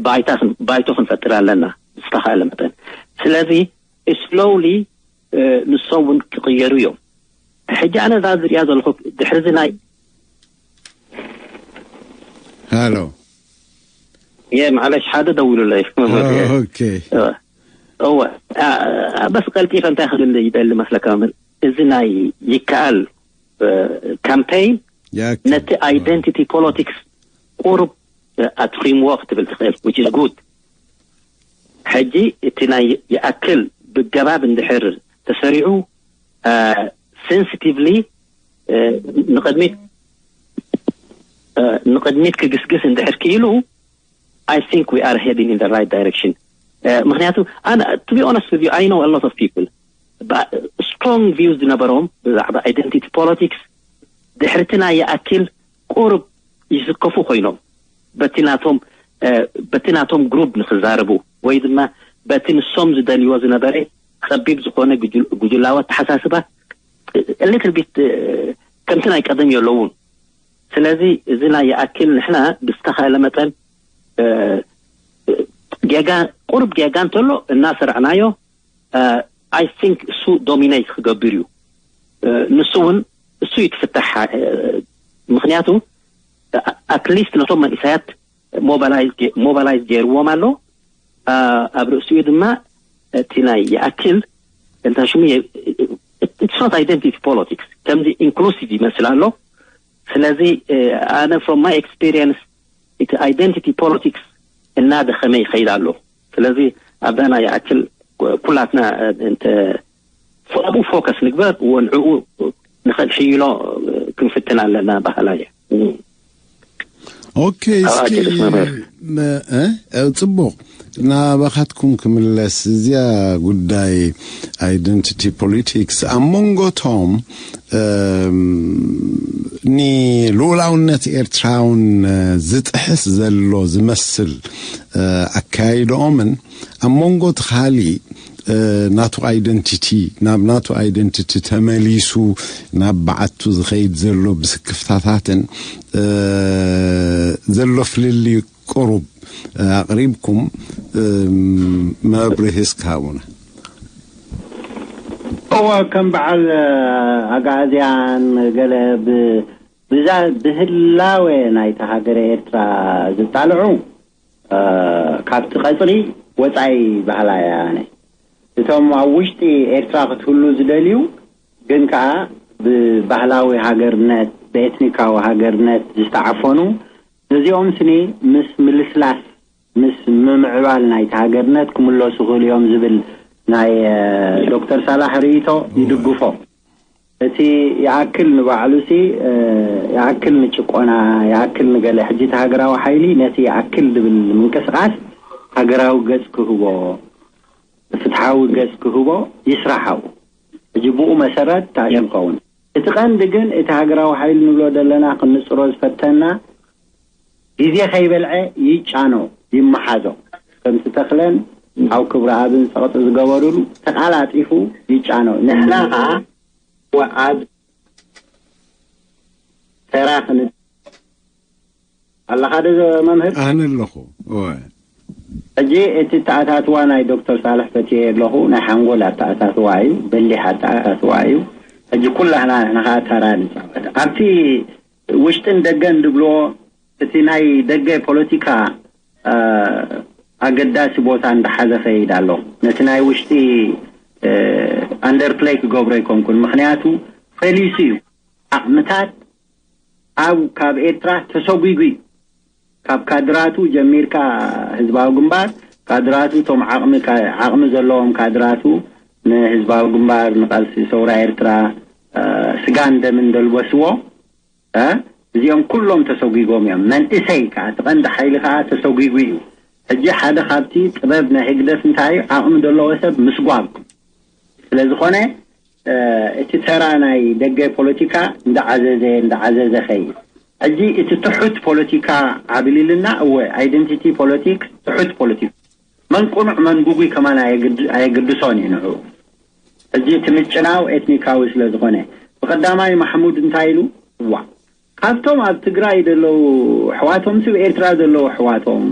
ባይታ ክን- ባይቶ ክንፈጥር ኣለና። ዝተኻእለ መጠን ስለዚ ስሎውሊ ንሶም እውን ክቕየሩ እዮም። ሕጂ ኣነ እዛ ዝሪኣ ዘለኹ ድሕሪ እዚ ናይ ሃሎ የ ማዕለሽ ሓደ ደዊሉለይ መምህር የ ኦኬ እወ አ- በስ ቀልጢፈ እንታይ ክብል ይደሊ መስለካ መምህር፣ እዚ ናይ ይከኣል ካምፔይን ያክ- ነቲ ኣይደንቲቲ ፖለቲክስ ቁሩብ ኣትሪምዎ ክትብል ትኽእል which is good። ሕጂ እቲ ናይ ይኣክል ብገባብ እንድሕር ተሰሪዑ ሴንሲቲቭሊ ንቅድሚት ንቕድሚት ክግስግስ እንድሕር ክኢሉ I think we are heading in the right direction። ምክንያቱ ኣነ to be honest with you I know a lot of people strong views ዝነበሮም ብዛዕባ identity politics ድሕርትና ይኣክል ቁሩብ ይስከፉ ኮይኖም በቲ ናቶም በቲ ናቶም group ንክዛረቡ ወይ ድማ በቲ ንሶም ዝደልይዎ ዝነበረ ጸቢብ ዝኾነ ጉጅላዊ ኣተሓሳስባ little bit ከምቲ ናይ ቀደም የለውን። ስለዚ እዚ ናይ ይኣክል ንሕና ብዝተኻእለ መጠን ጌጋ ቁሩብ ጌጋ እንተሎ እናሰርዕናዮ I think እሱ dominate ክገብር እዩ። ንሱ እውን እሱ እዩ ትፍታሕ። ምክንያቱ at least ነቶም መንእሰያት mobilize ገይርዎም ኣሎ። ኣብ ርእሲኡ ድማ እቲ ናይ ይኣክል እንታ ሽሙ it's not identity politics ከምዚ inclusive ይመስል ኣሎ። ስለዚ ኣነ from my experience እቲ identity politics እናደኸመ ይኸይድ ኣሎ። ስለዚ ኣብዛ ናይ ይኣክል ኩላትና እንተ ኣብኡ focus ንግበር ወንዕኡ ንኸንሕይሎ ክንፍትን ኣለና ባህላ እየ። ኦኬ እስኪ ጽቡቕ ናባኻትኩም ክምለስ እዚያ ጉዳይ identity politics ኣብ መንጎቶም ንልኡላውነት ኤርትራውን ዝጥሕስ ዘሎ ዝመስል ኣካይድኦምን ኣብ መንጎ እቲ ካሊእ ናቱ identity ናብ ናቱ identity ተመሊሱ ናብ በዓቱ ዝኸይድ ዘሎ ብስክፍታታትን ዘሎ ፍልልይ ቅሩብ ኣቕሪብኩም መብርሂ እስኪ ሃቡና። እወ ከም በዓል ኣግኣዝያን ገለ ብዛ ብህላወ ናይታ ሃገረ ኤርትራ ዝጣልዑ ካብቲ ቀጽሪ ወጻኢ ባህላ እያ ኣነ እቶም ኣብ ውሽጢ ኤርትራ ክትህሉ ዝደልዩ ግን ከኣ ብባህላዊ ሃገርነት ብኤትኒካዊ ሃገርነት ዝተዓፈኑ ነዚኦም ስኒ ምስ ምልስላስ ምስ ምምዕባል ናይቲ ሃገርነት ክምለሱ ክእሉ እዮም ዝብል ናይ ዶክተር ሳላሕ ርእይቶ ይድግፎ። እቲ ይኣክል ንባዕሉሲ ይኣክል ንጭቆና ይኣክል ንገለ ሕጂ እቲ ሃገራዊ ሓይሊ ነቲ ይኣክል ዝብል ምንቅስቃስ ሃገራዊ ገጽ ክህቦ ፍትሓዊ ገጽ ክህቦ ይስራሕ ኣብኡ። ሕጂ ብኡ መሰረት ተኣሽ ይኸውን። እቲ ቀንዲ ግን እቲ ሃገራዊ ሓይሊ ንብሎ ዘለና ክንጽሮ ዝፈተና ግዜ ከይበልዐ ይጫኖ ይመሓዞ ከምቲ ተኽለን ሓው ክብረኣብን ጸቕጢ ዝገበሩሉ ተቓላጢፉ ይጫኖ ንሕና ኸዓ ወዓብ ተራ ክን ኣለኻ ዶ መምህር ኣነ ኣለኹ ሕጂ እቲ ተኣታትዋ ናይ ዶክተር ሳልሕ ፈትየ ኣለኹ ናይ ሓንጎል ኣተኣታትዋ እዩ በሊሕ ኣተኣታትዋ እዩ ሕጂ ኩላህና ንኻ ተራ ንፃወት ኣብቲ ውሽጥን ደገን ዝብልዎ እቲ ናይ ደገ ፖለቲካ ኣገዳሲ ቦታ እንዳሓዘ ከይድ ኣሎ። ነቲ ናይ ውሽጢ underplay ክገብሮ ኣይኮንኩን፣ ምኽንያቱ ፈሊሱ እዩ። ዓቕምታት ኣብ ካብ ኤርትራ ተሰጒጉ እዩ። ካብ ካድራቱ ጀሚርካ ህዝባዊ ግንባር ካድራቱ እቶም ዓቕሚ ዓቕሚ ዘለዎም ካድራቱ ንህዝባዊ ግንባር ንቃልሲ ሰውራ ኤርትራ ስጋን ደምን ደልበስዎ እዚኦም ኩሎም ተሰጒጎም እዮም። መንእሰይ ከዓ እቲ ቀንዲ ሓይሊ ከዓ ተሰጒጉ እዩ። ሕጂ ሓደ ካብቲ ጥበብ ናይ ህግደፍ እንታይ እዩ? ዓቕሚ ዘለዎ ሰብ ምስጓግ። ስለዝኾነ እቲ ተራ ናይ ደገ ፖለቲካ እንዳዓዘዘ እንዳዓዘዘ ኸይድ። ሕጂ እቲ ትሑት ፖለቲካ ዓብሊልና እወ identity politics ትሑት ፖለቲካ መን ቁኑዕ መን ጉጉይ ከማን ኣየግድሶን እዩ ንዑ። ሕጂ እቲ ምጭናው ኤትኒካዊ ስለ ዝኾነ ብቐዳማይ ማሕሙድ እንታይ ኢሉ እዋ ካብቶም ኣብ ትግራይ ዘለዉ ኣሕዋቶም ስብ ኤርትራ ዘለዉ ኣሕዋቶም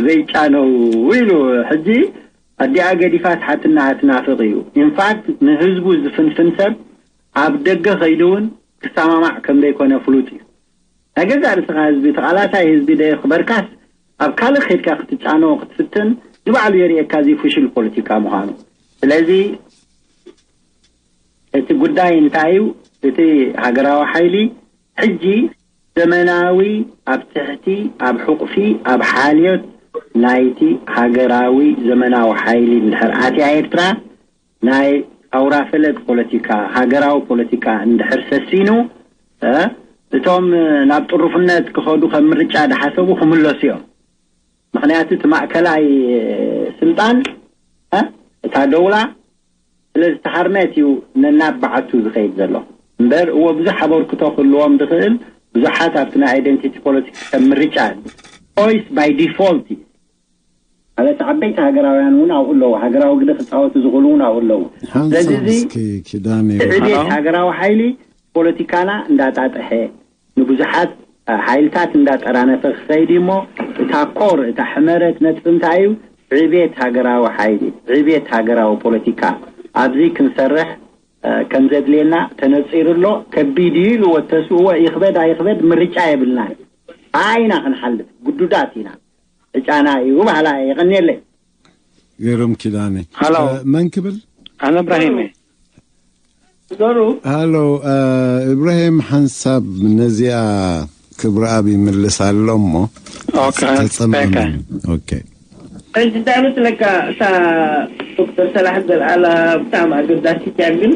ዘይጫነው ኢሉ ሕጂ ኣዲኣ ገዲፋ ትሓትና ትናፍቕ እዩ። ኢንፋክት ንህዝቡ ዝፍንፍን ሰብ ኣብ ደገ ከይዱ እውን ክሰማማዕ ከም ዘይኮነ ፍሉጥ እዩ። ናይ ገዛእ ርእስኻ ህዝቢ ተቓላሳይ ህዝቢ ዶ የኽበርካስ ኣብ ካልእ ከይድካ ክትጫኖ ክትፍትን ንባዕሉ የርእየካ እዚ ፍሹል ፖለቲካ ምዃኑ። ስለዚ እቲ ጉዳይ እንታይ እዩ? እቲ ሃገራዊ ሓይሊ ሕጂ ዘመናዊ ኣብ ትሕቲ ኣብ ሕቑፊ ኣብ ሓልዮት ናይቲ ሃገራዊ ዘመናዊ ሓይሊ እንድሕር ኣትያ ኤርትራ ናይ ኣውራ ፈለግ ፖለቲካ ሃገራዊ ፖለቲካ እንድሕር ሰሲኑ እቶም ናብ ጥሩፍነት ክኸዱ ከም ምርጫ ዝሓሰቡ ክምለሱ እዮም። ምኽንያቱ እቲ ማእከላይ ስልጣን እታ ደውላ ስለ ዝተሃርመት እዩ ነናብ በዓቱ ዝኸይድ ዘሎ። እምበር እዎ ብዙሕ ኣበርክቶ ክህልዎም ዝኽእል ብዙሓት ኣብቲ ናይ ኣይደንቲቲ ፖለቲክስ ከም ምርጫ ፖይስ ባይ ዲፎልት እዩ። ማለት ዓበይቲ ሃገራውያን እውን ኣብኡ ኣለዉ። ሃገራዊ ግደ ክፃወቱ ዝኽእሉ እውን ኣብኡ ኣለዉ። ስለዚ እዚ ኪዳን ዕቤት ሃገራዊ ሓይሊ ፖለቲካና እንዳጣጠሐ ንብዙሓት ሓይልታት እንዳጠራነፈ ክኸይድ እሞ እታ ኮር እታ ሕመረት ነጥቢ እንታይ እዩ? ዕቤት ሃገራዊ ሓይሊ፣ ዕቤት ሃገራዊ ፖለቲካ። ኣብዚ ክንሰርሕ ከም ዘድልየና ተነፂሩ ኣሎ። ከቢድ እዩ ኢልዎ ተስእዎ ይኽበድ ኣይኽበድ ምርጫ የብልናን። ብኣይና ክንሓልፍ ግዱዳት ኢና። ዕጫና እዩ በሃላ እየ። የቐንየለይ። ገይሮም ኪዳነ። ሃሎ። መን ክብል? ኣነ እብራሂም እየ። ዞሩ። ሃሎ፣ እብራሂም ሓንሳብ ነዚኣ ክብረኣብ ይምልስ ኣሎ እሞ ኦኬ፣ ተጸመመ። ኦኬ። ኦኬ። ሕጂ እንታይ መስለካ፣ እታ ዶክተር ሰላሕ ዘልኣላ ብጣዕሚ ኣገዳሲት እያ፣ ግን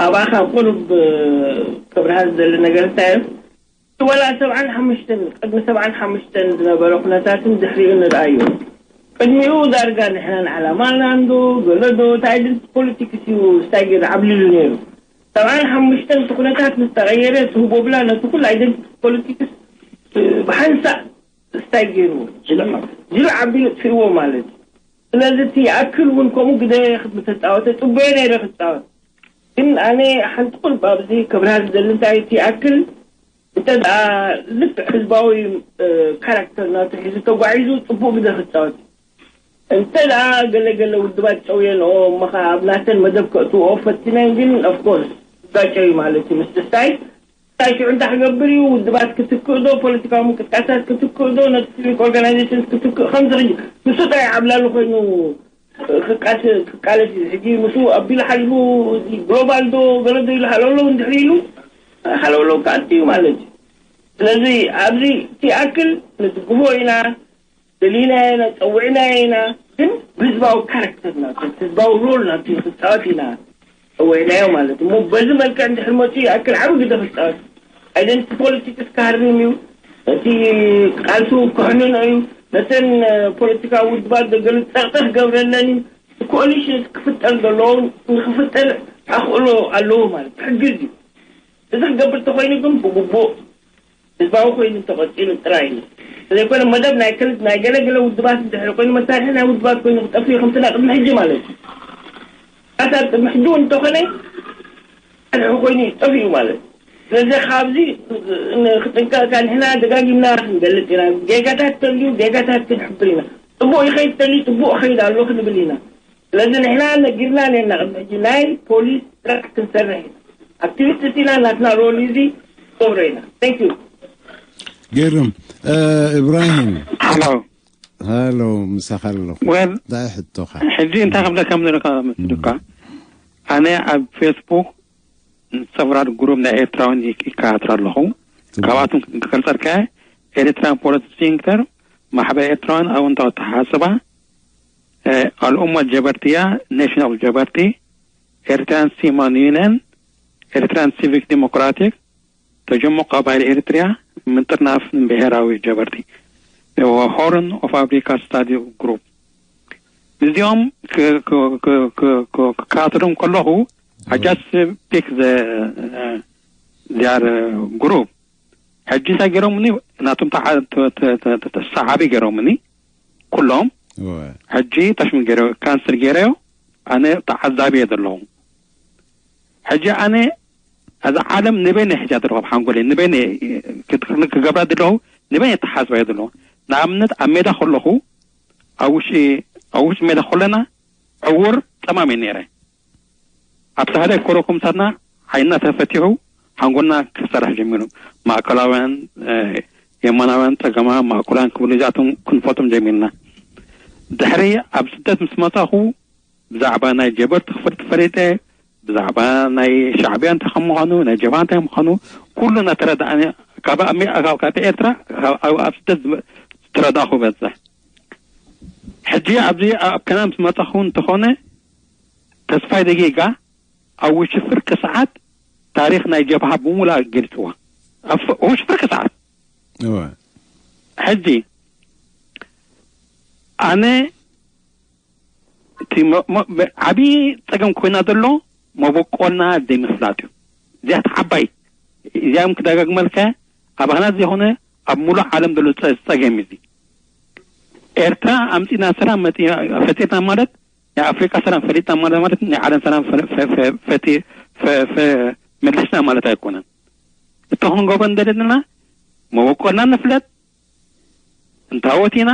ኣብኣ ካብ ቁሩብ ክብርሃ ዝደሊ ነገር እንታይ እዩ፣ ወላ ሰብዓን ሓሙሽተን ቅድሚ ሰብዓን ሓሙሽተን ዝነበረ ኩነታትን ድሕሪኡ ንርኣዮ። ቅድሚኡ ዳርጋ ንሕናን ዓላማናን ዶ ገለ ዶ እቲ ኣይደንቲቲ ፖለቲክስ እዩ ስታይ ገይሩ ዓብሊሉ ነይሩ። ሰብዓን ሓሙሽተን እቲ ኩነታት ምስ ተቐየረ እቲ ህቦብላ ነቲ ኩሉ ኣይደንቲቲ ፖለቲክስ ብሓንሳእ ስታይ ገይርዎ። ጅሉ ዓቢሉ ጥፊእዎ ማለት እዩ። ስለዚ እቲ ይኣክል እውን ከምኡ ግደ ምተፃወተ ፅቡቅ ነይረ ክፃወት። ግን ኣነ ሓንቲ ቁርብ ኣብዚ ክብርሃ ዝደሊ እንታይ እቲ ይኣክል እንተ ደኣ ልክዕ ህዝባዊ ካራክተር ናቱ ሒዙ ተጓዒዙ ጽቡቕ ግደ ክጻወት እዩ። እንተ ደኣ ገለ ገለ ውድባት ጨውየንኦ እሞ ኸዓ ኣብ ናተን መደብ ከእትውኦ ፈቲነን ግን ኦፍኮርስ ክጋጨ እዩ ማለት እዩ። ምስ ስታይ ስታይ ሽዑ እንታይ ክገብር እዩ? ውድባት ክትክእ ዶ ፖለቲካዊ ምንቅስቃሳት ክትክእ ዶ ነቲ ሲቪክ ኦርጋናይዜሽንስ ክትክእ ከምዚ ሕጂ ንሱ ጥራይ ዓብላሊ ኮይኑ ክቃለስ እዩ። ሕጂ ምስኡ ኣቢሉ ሓሊፉ ግሎባል ዶ ገለ ዶ ኢሉ ሃለውለው እንድሕሪ ኢሉ ሃለውለው ክኣቱ እዩ ማለት እዩ። ስለዚ ኣብዚ እቲ ይኣክል ንድግፎ ኢና፣ ደሊናዮ ኢና፣ ጸዊዕናዮ ኢና፣ ግን ብህዝባዊ ካራክተር ናቱ ህዝባዊ ሮል ናቱ ክጻወት ኢና ጸዊዕናዮ ማለት እዩ። እሞ በዚ መልክዕ እንድሕር መጺኡ ይኣክል ዓቢ ግደ ክጻወት ኣይደንቲ ፖለቲክስ ክሃርም እዩ። እቲ ቃልሱ ክሕንኖ እዩ። ነተን ፖለቲካዊ ውድባት ዘገሉ ጸቕጢ ክገብረለን እዩ። ኮሊሽንስ ክፍጠር ዘለዎ ንክፍጠር ኣኽእሎ ኣለዎ ማለት ክሕግዝ እዩ። እዚ ክገብር እንተኮይኑ ግን ብግቡእ ህዝባዊ ኮይኑ እንተቐፂሉ ጥራይ እዩ። ስለይኮነ መደብ ናይ ክል ናይ ገለገለ ውድባት እንድሕር ኮይኑ መሳርሒ ናይ ውድባት ኮይኑ ክጠፍእ ከምቲ ናይ ቅድሚ ሕጂ ማለት እዩ። ኣታ ቅድሚ ሕጂ እውን እንተኾነ ኣድሒ ኮይኑ ጠፊኡ ማለት እዩ። ስለዚ ካብዚ ክጥንቀቃ ንሕና ደጋጊምና ክንገልፅ ኢና። ጌጋታት ተልዩ ጌጋታት ክንሕብር ኢና። ፅቡቅ ይኸይድ ተልዩ ፅቡቅ ይኸይድ ኣሎ ክንብል ኢና። ስለዚ ንሕና ነጊርና ነና ቅድሚ ሕጂ ናይ ፖሊስ ስራሕ ክንሰርሕ ኢና። ኣክቲቪስት ኢና። ናትና ሮል እዚ ክገብሮ ኢና። Thank you። ገርም እብራሂም ሃሎ ሃሎ ምሳኻ ኣለኹ። ወል ዳይ ሕቶኻ ሕጂ እንታይ ክብለካ ምደለካ መስልካ ኣነ ኣብ ፌስቡክ ሰብራድ ግሩብ ናይ ኤርትራውን ይከታተል ኣለኹ። ካብኣቶም ክገልጸልካ ኤሪትራን ፖለቲክስ ሴንተር ማሕበር ኤርትራውያን ኣወንታዊ ኣተሓሳስባ ኣልኡማ ጀበርትያ፣ ኔሽናል ጀበርቲ፣ ኤሪትራን ሲማን ዩኒየን፣ ኤሪትራን ሲቪክ ዲሞክራቲክ፣ ተጀሞ ቀባይል ኤሪትሪያ፣ ምጥርናፍ ብሄራዊ ጀበርቲ፣ ሆርን ኦፍ ኣፍሪካ ስታዲ ግሩፕ። እዚኦም ክከታተሎም ከለኹ ኣጃስ ፒክ ዚያር ግሩፕ ሕጂ እንታይ ገይሮምኒ ናቶም ተሰሓቢ ገይሮምኒ ኩሎም ሕጂ ተሽሚ ገይረ ካንስል ገይረዮ ኣነ ተዓዛቢ እየ ዘለኹ ሕጂ ኣነ እዛ ዓለም ንበይነ ሕጃ ዘለኹ ኣብ ሓንጎለይ ንበይነ ክገብራ ዘለኹ ንበይነ ተሓስባ እየ ዘለኹ ንኣብነት ኣብ ሜዳ ከለኹ ኣብ ውሽጢ ኣብ ውሽጢ ሜዳ ከለና ዕውር ጠማም እየ ነይረ ኣብ ሳህለ ኮረኩም ምሳትና ዓይንና ተፈቲሑ ሓንጎልና ክሰርሕ ጀሚሩ ማእከላውያን የማናውያን ጸገማ ማእከላውያን ክብሉ እዚኣቶም ክንፈልጦም ጀሚርና ድሕሪ ኣብ ስደት ምስ መጻኹ ብዛዕባ ናይ ጀበርቲ ክፈልጥ ፈሊጠ ብዛዕባ ናይ ሻዕብያ እንታይ ከም ምዃኑ ናይ ጀብሃ እንታይ ምዃኑ ኩሉ እናተረዳእኒ ካብ ካብ ኤርትራ ኣብ ስደት ዝተረዳእኹ በዝሕ ሕጂ ኣብዚ ኣብ ከና ምስ መጻኹ እንተኾነ ተስፋይ ደጊጋ ኣብ ውሽጢ ፍርቂ ሰዓት ታሪኽ ናይ ጀብሃ ብምሉእ ገሊጽዋ ኣብ ውሽ ፍርቂ ሰዓት። እወ። ሕጂ ኣነ እቲ መ- መ- መ- ዓብዪ ፀገም ኮይና ዘሎ መበቆልና ዘይምፍላጥ እዩ። እዚኣት ዓባይ እዚኣም ክደጋግመልካ ኣባህና ዘይኮነ ኣብ ሙሉእ ዓለም ዘሎ ፀ- ፀገም እዩ። ኤርትራ ኣምፂና ሰላም መፂ- ፈጢርና ማለት ናይ ኣፍሪቃ ሰላም ፈሊጥና ማለት ማለት ናይ ዓለም ሰላም ፈ- ፈ- ፈ- ፈቲ- ፈ- ፈ- መሊስና ማለት ኣይኮነን። እቲ ክንገብሮ እንደለና መበቆልና ንፍለጥ። እንታወት ኢና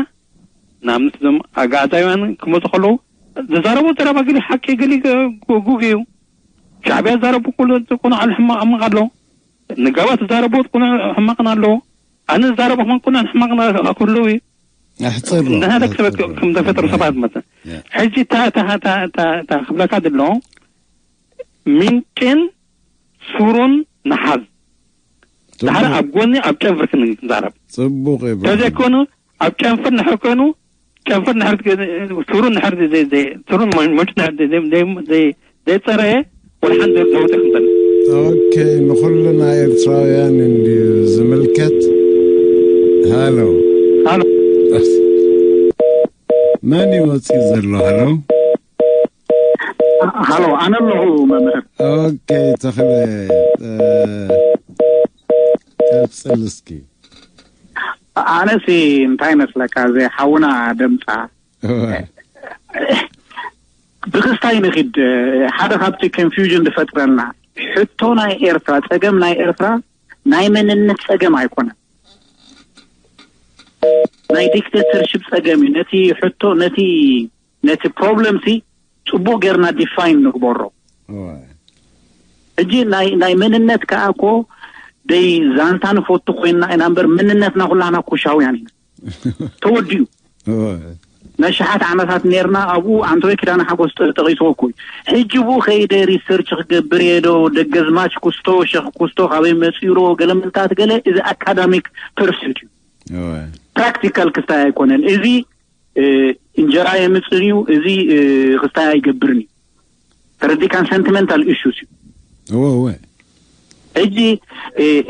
ንኣብነት እዞም ኣጋዛውያን ክመፁ ከለዉ ዝዛረቡ ዘረባ ገሊ ሓቂ ገሊ ጉግ እዩ። ሻዕብያ ዝዛረቡ ኩሉ ቁኑዕ ሕማቕ ሕማቕ ኣሎ። ንጋባት ዝዛረቡ ቁኑዕ ሕማቕን ኣለዎ። ኣነ ዝዛረቡ ከማን ቁኑዕ ሕማቕን ክህልው እዩ። ኣሕፅር ንሕና ደቂ ሰባት ከም ተፈጥሮ ሰባት መሰ ሕጂ እታ እታ እታ እታ እታ ክብለካ ዘሎ ምንጭን ሱሩን ንሓዝ። ድሓር ኣብ ጎኒ ኣብ ጨንፍር ክንዛረብ ፅቡቅ እዩ። ተዘይኮኑ ኣብ ጨንፍር ንሕር ኮይኑ ጨንፍር ንሕር ሱሩን ንሕር ሱሩን መንጭ ንሕር ዘይፀረየ ወላ ሓንቲ ለውጢ ክንበል ኦኬ፣ ንኩልና ኤርትራውያን እንድዩ ዝምልከት። ሃሎ ሃሎ መን ይወፅእ ዘሎ? ሃሎ ሃሎ ኣነ ኣለኹ መምህር። ኦኬ፣ ተኽለ ቀፅል እስኪ። ኣነሲ እንታይ መስለካ እዚ ሓውና ደምፃ ብክስታይ ንኪድ። ሓደ ካብቲ ኮንፊውዥን ዝፈጥረልና ሕቶ ናይ ኤርትራ፣ ፀገም ናይ ኤርትራ ናይ መንነት ፀገም ኣይኮነን፣ ናይ ዲክቴተርሽፕ ፀገም እዩ። ነቲ ሕቶ ነቲ ነቲ ፕሮብለም ሲ ፅቡቅ ጌርና ዲፋይን ንግበሮ። ሕጂ ናይ ናይ መንነት ከዓ እኮ ደይ ዛንታ ንፈቱ ኮይንና ኢና እምበር መንነትና ኩላና ኩሻውያን ኢና። ተወዲኡ ናይ ሸሓት ዓመታት ነርና ኣብኡ ኣንተወይ ኪዳነ ሓጎስ ጠ- ጠቂስዎ እኮ እዩ። ሕጂ ብኡ ከይደ ሪሰርች ክገብር እየ ዶ ደገዝማች ኩስቶ ሸኽ ኩስቶ ካበይ መፂኡ ዶ ገለ ምልታት ገለ እዚ ኣካዳሚክ ፐርሱት እዩ። ፕራክቲካል ክስታይ ኣይኮነን እዚ። እንጀራ የምፅን እዩ እዚ። ክስታይ ኣይገብርን እዩ። ተረዲካን ሰንቲመንታል ኢሹስ እዩ። እወ እወ ሕጂ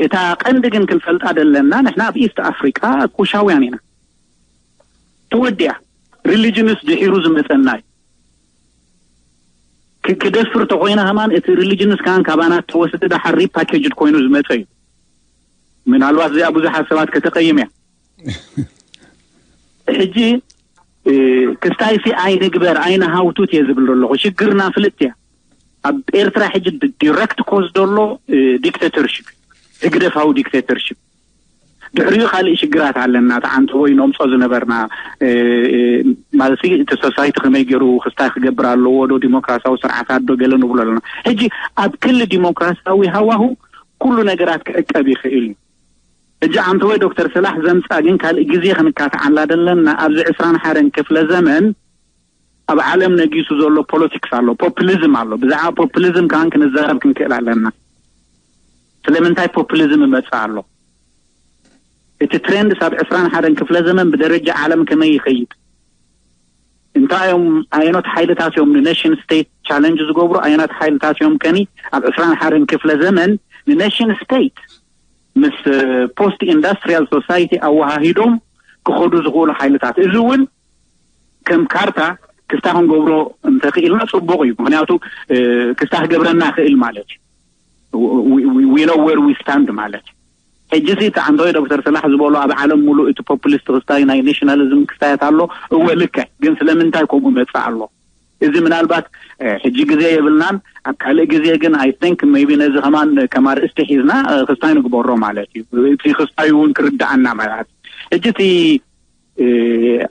እታ ቀንዲ ግን ክንፈልጣ ደለና ንሕና ኣብ ኢስት ኣፍሪቃ ኩሻውያን ኢና። ተወዲያ ሪሊጅንስ ድሒሩ ዝመፀና እዩ። ክ- ክደፍር ተኮይና ከማን እቲ ሪሊጅንስ ከማን ካባና ተወስደ ዳሓር ሪፓኬጅድ ኮይኑ ዝመፀ እዩ። ምናልባት እዚኣ ብዙሓት ሰባት ከተቀይም እያ። ሕጂ ክስታይሲ ኣይንግበር ኣይንሃውቱት እየ ዝብል ዘለኹ። ሽግርና ፍልጥ እያ። ኣብ ኤርትራ ሕጂ ዲረክት ኮዝ ዘሎ ዲክተተርሽፕ፣ ህግደፋዊ ዲክተተርሽፕ። ድሕሪኡ ካልእ ሽግራት ኣለና። ተዓንተ ወይ ነምፆ ዝነበርና ማለት እቲ ሶሳይቲ ከመይ ገይሩ ክስታይ ክገብር ኣለዎ ዶ ዲሞክራሲያዊ ስርዓታት ዶ ገለ ንብሎ ኣለና። ሕጂ ኣብ ክሊ ዲሞክራሲያዊ ሃዋሁ ኩሉ ነገራት ክዕቀብ ይኽእል እዩ። ሕጂ ኣንተ ወይ ዶክተር ሰላሕ ዘምፃ ግን ካልእ ግዜ ክንካትዓላ ደለና። ኣብዚ ዕስራን ሓደን ክፍለ ዘመን ኣብ ዓለም ነጊሱ ዘሎ ፖለቲክስ ኣሎ፣ ፖፕሊዝም ኣሎ። ብዛዕባ ፖፕሊዝም ከማን ክንዛረብ ክንክእል ኣለና። ስለምንታይ ፖፕሊዝም ይመፅእ ኣሎ? እቲ ትሬንድስ ኣብ ዕስራን ሓደን ክፍለ ዘመን ብደረጃ ዓለም ከመይ ይኸይድ? እንታይ እዮም ኣየኖት ሓይልታት እዮም ንኔሽን ስቴት ቻለንጅ ዝገብሩ? ኣየኖት ሓይልታት እዮም ከኒ ኣብ ዕስራን ሓደን ክፍለ ዘመን ንኔሽን ስቴት ምስ ፖስት ኢንዳስትሪያል ሶሳይቲ ኣወሃሂዶም ክኸዱ ዝኽእሉ ሓይልታት? እዚ እውን ከም ካርታ ክስታ ክንገብሮ እንተኽኢልና ፅቡቕ እዩ። ምክንያቱ ክስታ ክገብረና ክእል ማለት እዩ። We know where we stand ማለት እዩ። ሕጂ ሲ እቲ ዓንተወይ ዶክተር ሰላሕ ዝበሎ ኣብ ዓለም ሙሉእ እቲ ፖፑሊስት ክስታይ ናይ ናሽናሊዝም ክስታያት ኣሎ። እወ ልክዕ፣ ግን ስለምንታይ ከምኡ መፅእ ኣሎ? እዚ ምናልባት ሕጂ ግዜ የብልናን ኣብ ካልእ ግዜ ግን I think maybe ነዚ ከማን ከም ኣርእስቲ ሒዝና ክስታይ ንግበሮ ማለት እዩ። እቲ ክስታይ እውን ክርድኣና ማለት ሕጂ እቲ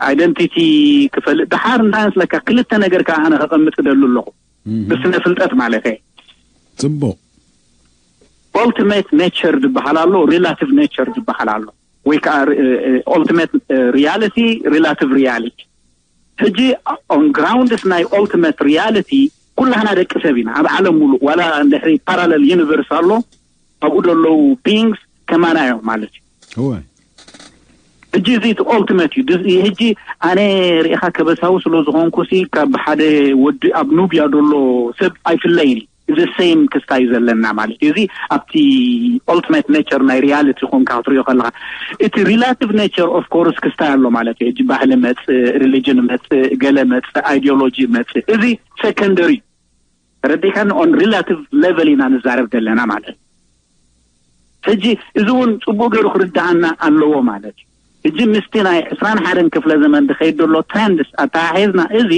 ኣይደንቲቲ ክፈልጥ ድሓር እንታይ መስለካ ክልተ ነገር ከዓ ኣነ ከቐምጥ ደሉ ኣለኹ ብስነ ፍልጠት ማለት እየ። ፅቡቅ ኦልቲሜት ኔቸር ዝበሃል ኣሎ፣ ሪላቲቭ ኔቸር ዝበሃል ኣሎ፣ ወይ ከዓ ኦልቲሜት ሪያሊቲ፣ ሪላቲቭ ሪያሊቲ። ሕጂ ኦን ግራውንድስ ናይ ኦልቲሜት ሪያሊቲ ኩላህና ደቂ ሰብ ኢና ኣብ ዓለም ሙሉእ ዋላ እንድሕሪ ፓራለል ዩኒቨርስ ኣሎ ኣብኡ ዘለዉ ቢንግስ ከማና እዮም ማለት እዩ። እወ ሕጂ እዚ እቲ ኦልቲመት እዩ። ድዚ- ሕጂ ኣነ ርኢኻ ከበሳዊ ስለ ዝኾንኩ ሲ ካብ ሓደ ወዲ ኣብ ኑብያ ዘሎ ሰብ ኣይፍለይን እዩ። the same ክስታይ ዘለና ማለት እዩ። እዚ ኣብቲ ultimate nature ናይ reality ኮንካ ክትሪኦ ከለኻ፣ እቲ relative nature of course ክስታይ ኣሎ ማለት እዩ። ሕጂ ባህሊ መጽእ፣ religion መጽእ፣ ገለ መጽእ፣ ideology መጽእ፣ እዚ secondary። ተረዲእካኒ? On relative level ኢና ንዛረብ ዘለና ማለት እዩ። ሕጂ እዚ እውን ጽቡቅ ገይሩ ክርዳኣና ኣለዎ ማለት እዩ። ሕጂ ምስቲ ናይ ዕስራን ሓደን ክፍለ ዘመን ዝኸይድ ዘሎ trends ኣተሓሒዝና፣ እዚ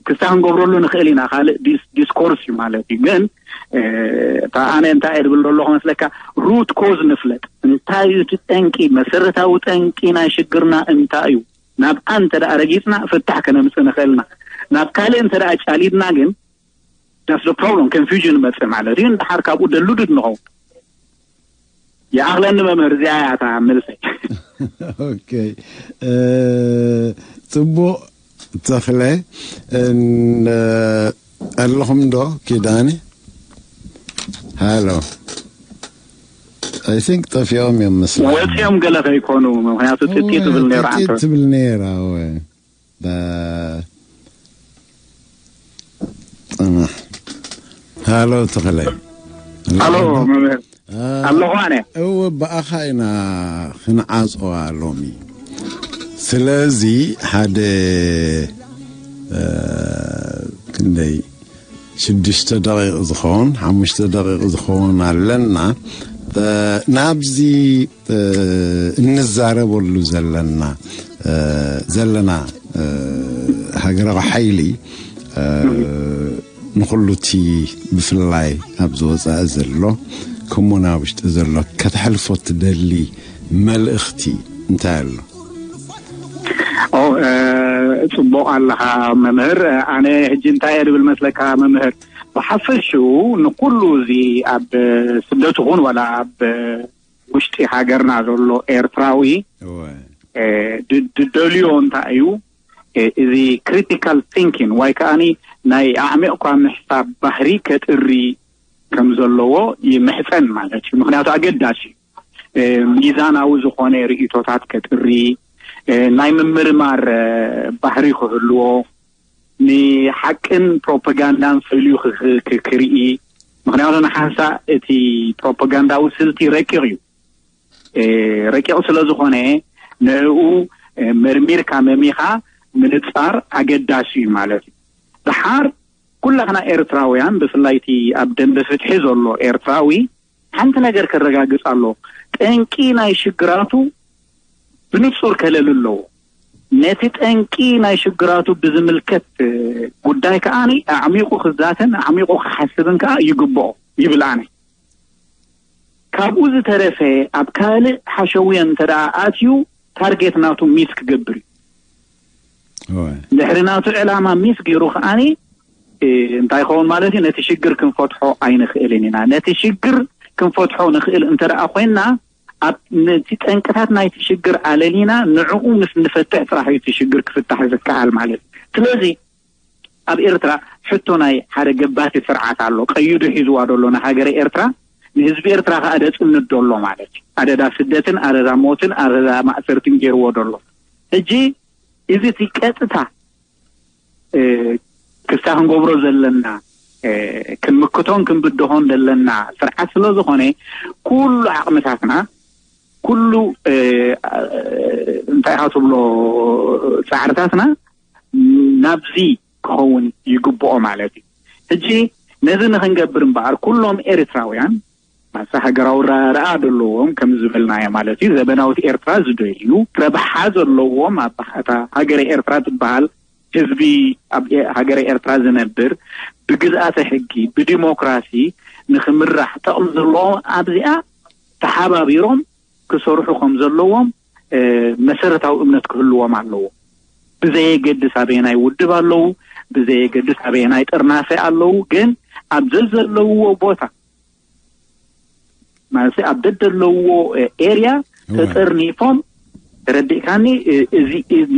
ክስታይ ክንገብረሉ ንኽእል ኢና። ካልእ discourse እዩ ማለት እዩ። ግን እታ ኣነ እንታይ እየ ዝብል ዘለኹ መስለካ፣ root cause ንፍለጥ። እንታይ እዩ እቲ ጠንቂ፣ መሰረታዊ ጠንቂ ናይ ሽግርና እንታይ እዩ? ናብ ኣንተ ደኣ ረጊጽና ፍታሕ ከነምጽእ ንኽእልና፣ ናብ ካልእ እንተ ደኣ ጫሊድና ግን that's the problem፣ confusion መጽእ ማለት እዩ። እንድሓር ካብኡ ደሉድድ ንኸውን። ይኣኽለኒ መምህር፣ እዚኣ እያ እታ መልሰይ። ኦኬ፣ ጽቡቕ። ተኽለ፣ ኣለኹም ዶ? ኪዳነ፣ ሃሎ። I think ጠፊኦም እዮም መስለኒ። ወፂኦም ገለ ከይኮኑ፣ ምክንያቱ ጥጢ ትብል ነይራ። ጥጢ ትብል ነይራ። ሃሎ ተኽለ። ሃሎ መምህር። ኣለኹ ኣነ። እወ፣ ብኣኻ ኢና ክንዓጾ ሎሚ። ስለዚ ሓደ ክንደይ ሽዱሽተ ደቂቕ ዝኸውን፣ ሓሙሽተ ደቂቕ ዝኸውን ኣለና። ናብዚ እንዛረበሉ ዘለና ዘለና ሃገራዊ ሓይሊ ንኹሉ እቲ ብፍላይ ኣብ ዝወፃኢ ዘሎ ከምኡ ናብ ውሽጢ ዘሎ ከተሕልፎ ትደሊ መልእኽቲ እንታይ ኣሎ? ጽቡቕ ኣለኻ መምህር። ኣነ ሕጂ እንታይ እየ ዝብል መስለካ መምህር፣ ብሓፈሽኡ ንኩሉ እዚ ኣብ ስደት ይኹን ዋላ ኣብ ውሽጢ ሃገርና ዘሎ ኤርትራዊ ድደልዮ እንታይ እዩ፣ እዚ critical thinking ወይ ከዓኒ ናይ ኣዕሚቕኳ ምሕሳብ ባህሪ ከጥሪ ከም ዘለዎ ይምሕጸን ማለት እዩ። ምክንያቱ ኣገዳሲ እዩ። ሚዛናዊ ዝኾነ ርእቶታት ከጥሪ፣ ናይ ምምርማር ባህሪ ክህልዎ፣ ንሓቅን ፕሮፓጋንዳን ፈልዩ ክርኢ። ምክንያቱ ንሓንሳእ እቲ ፕሮፓጋንዳዊ ስልቲ ረቂቕ እዩ። ረቂቕ ስለ ዝኾነ ንዕኡ መርሚርካ መሚኻ ምንጻር ኣገዳሲ እዩ ማለት እዩ። ደሓር ኩላትና ኤርትራውያን ብፍላይ እቲ ኣብ ደንበ ፍትሒ ዘሎ ኤርትራዊ ሓንቲ ነገር ከረጋግጽ ኣሎ። ጠንቂ ናይ ሽግራቱ ብንጹር ከለል ኣለዎ። ነቲ ጠንቂ ናይ ሽግራቱ ብዝምልከት ጉዳይ ከኣ ኣዕሚቑ ክዛተን ኣዕሚቑ ክሓስብን ከኣ ይግብኦ ይብል ኣነ። ካብኡ ዝተረፈ ኣብ ካልእ ሓሸውየ እንተ ደኣ ኣትዩ ታርጌት ናቱ ሚስ ክገብር እዩ። ድሕሪ ናቱ ዕላማ ሚስ ገይሩ ከኣ እንታይ ይኸውን ማለት እዩ? ነቲ ሽግር ክንፈትሖ ኣይንኽእልን ኢና። ነቲ ሽግር ክንፈትሖ ንኽእል እንተ ደኣ ኮይንና ኣብ ነቲ ጠንቅታት ናይቲ ሽግር ኣለሊና ንዕኡ ምስ ንፈትሕ ጥራሕ እዩ እቲ ሽግር ክፍታሕ ዝከኣል ማለት እዩ። ስለዚ ኣብ ኤርትራ ሕቶ ናይ ሓደ ገባቲ ስርዓት ኣሎ። ቀይዱ ሒዝዋ ደሎ ንሃገረ ኤርትራ፣ ንህዝቢ ኤርትራ ከኣ ደጽንት ደሎ ማለት እዩ። ኣደዳ ስደትን ኣደዳ ሞትን ኣደዳ ማእሰርትን ገይርዎ ደሎ። ሕጂ እዚ እቲ ቀጥታ ክስታ ክንገብሮ ዘለና ክንምክቶን ክንብድሆን ዘለና ስርዓት ስለ ዝኾነ ኩሉ ዓቕምታትና ኩሉ እንታይ ኢኻ ትብሎ ጻዕርታትና ናብዚ ክኸውን ይግብኦ ማለት እዩ። ሕጂ ነዚ ንክንገብር እምበኣር ኩሎም ኤርትራውያን ማሳ ሃገራዊ ረኣ ዘለዎም ከም ዝበልናዮ ማለት እዩ። ዘበናዊት ኤርትራ ዝደልዩ ረብሓ ዘለዎም ኣብ እታ ሃገረ ኤርትራ ትበሃል ህዝቢ ኣብ ሃገረ ኤርትራ ዝነብር ብግዝኣተ ሕጊ ብዲሞክራሲ ንክምራሕ ጠቕሚ ዘለዎም ኣብዚኣ ተሓባቢሮም ክሰርሑ ከም ዘለዎም መሰረታዊ እምነት ክህልዎም ኣለዎ። ብዘየገድስ ኣበየናይ ውድብ ኣለዉ፣ ብዘየገድስ ኣበየናይ ጥርናፈ ኣለዉ፣ ግን ኣብ ዘዘለውዎ ቦታ ማለት ኣብ ደደለውዎ ኤርያ ተጠርኒፎም ተረዲእካኒ።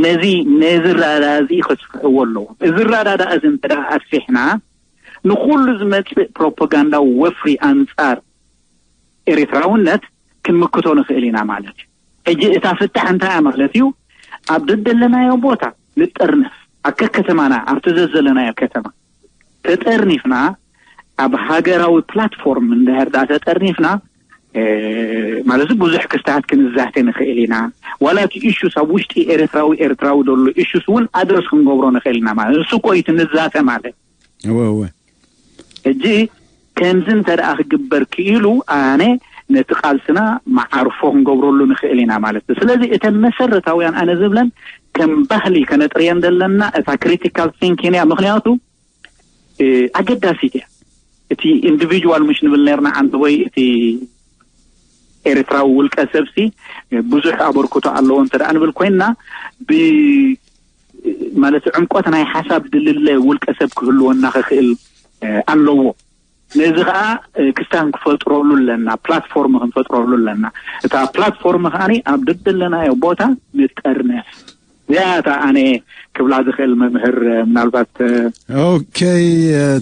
ነዚ ነዚ ረዳዳ እዚ ከስፍሕዎ ኣለዎም። እዚ ረዳዳ እዚ እንተ ኣስፊሕና ንኩሉ ዝመፅእ ፕሮፓጋንዳዊ ወፍሪ ኣንፃር ኤርትራውነት ክንምክቶ ንኽእል ኢና ማለት እዩ። ሕጂ እታ ፍታሕ እንታይ እያ ማለት እዩ? ኣብ ደደለናዮ ቦታ ንጠርነፍ፣ ኣብ ከከተማና ኣብቲ ዘዘለናዮ ከተማ ተጠርኒፍና ኣብ ሃገራዊ ፕላትፎርም እንድሕር ደኣ ተጠርኒፍና ማለት ብዙሕ ክስታት ክንዛተ ንኽእል ኢና። ዋላ እቲ ኢሹስ ኣብ ውሽጢ ኤርትራዊ ኤርትራዊ ዘሎ ኢሹስ እውን ኣድረስ ክንገብሮ ንኽእል ኢና ማለት ንሱ እኮ እዩ እቲ ንዛተ ማለት። እወ እወ ሕጂ ከምዚ እንተ ደኣ ክግበር ክኢሉ ኣነ ነቲ ቃልስና መዓርፎ ክንገብረሉ ንኽእል ኢና ማለት እዩ። ስለዚ እተን መሰረታውያን ኣነ ዝብለን ከም ባህሊ ከነጥርየን ዘለና እታ ክሪቲካል ቲንኪን እያ። ምክንያቱ ኣገዳሲት እያ። እቲ ኢንዲቪጁዋል ምሽ ንብል ነርና ዓንተቦይ እቲ ኤርትራዊ ውልቀ ሰብሲ ብዙሕ ኣበርክቶ ኣለዎ እንተ ደኣ ንብል ኮይንና ብ ማለት ዕምቆት ናይ ሓሳብ ድልለ ውልቀ ሰብ ክህልወና ክኽእል ኣለዎ። ነዚ ከዓ ክስታን ክፈጥረሉ ኣለና፣ ፕላትፎርም ክንፈጥረሉ ኣለና። እታ ፕላትፎርም ከዓ ኣብ ደደለናዮ ቦታ ንጠርነፍ። እዚኣ እታ ኣነ ክብላ ዝኽእል መምህር ምናልባት ኦኬ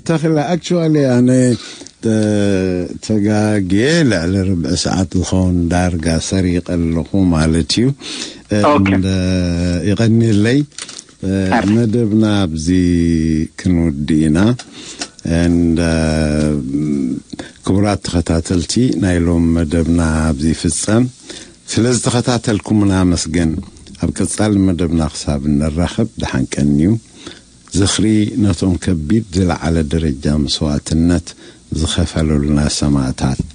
ተኽለ ኣክቹዋሊ ኣነ ተጋግየ ልዕሊ ርብዒ ሰዓት ዝኸውን ዳርጋ ሰሪቀ ኣለኹ ማለት እዩ። ይቀኒለይ መደብና ኣብዚ ክንውድ ኢና። ክቡራት ተኸታተልቲ ናይ ሎም መደብና ኣብዚ ፍጸም። ስለ ዝተኸታተልኩምና ኣመስግን። ኣብ ቀጻሊ መደብና ክሳብ እንራኸብ ደሓን ቀንዩ። ዝኽሪ ነቶም ከቢድ ዝለዓለ ደረጃ መስዋእትነት ዝኸፈሉልና ሰማእታት።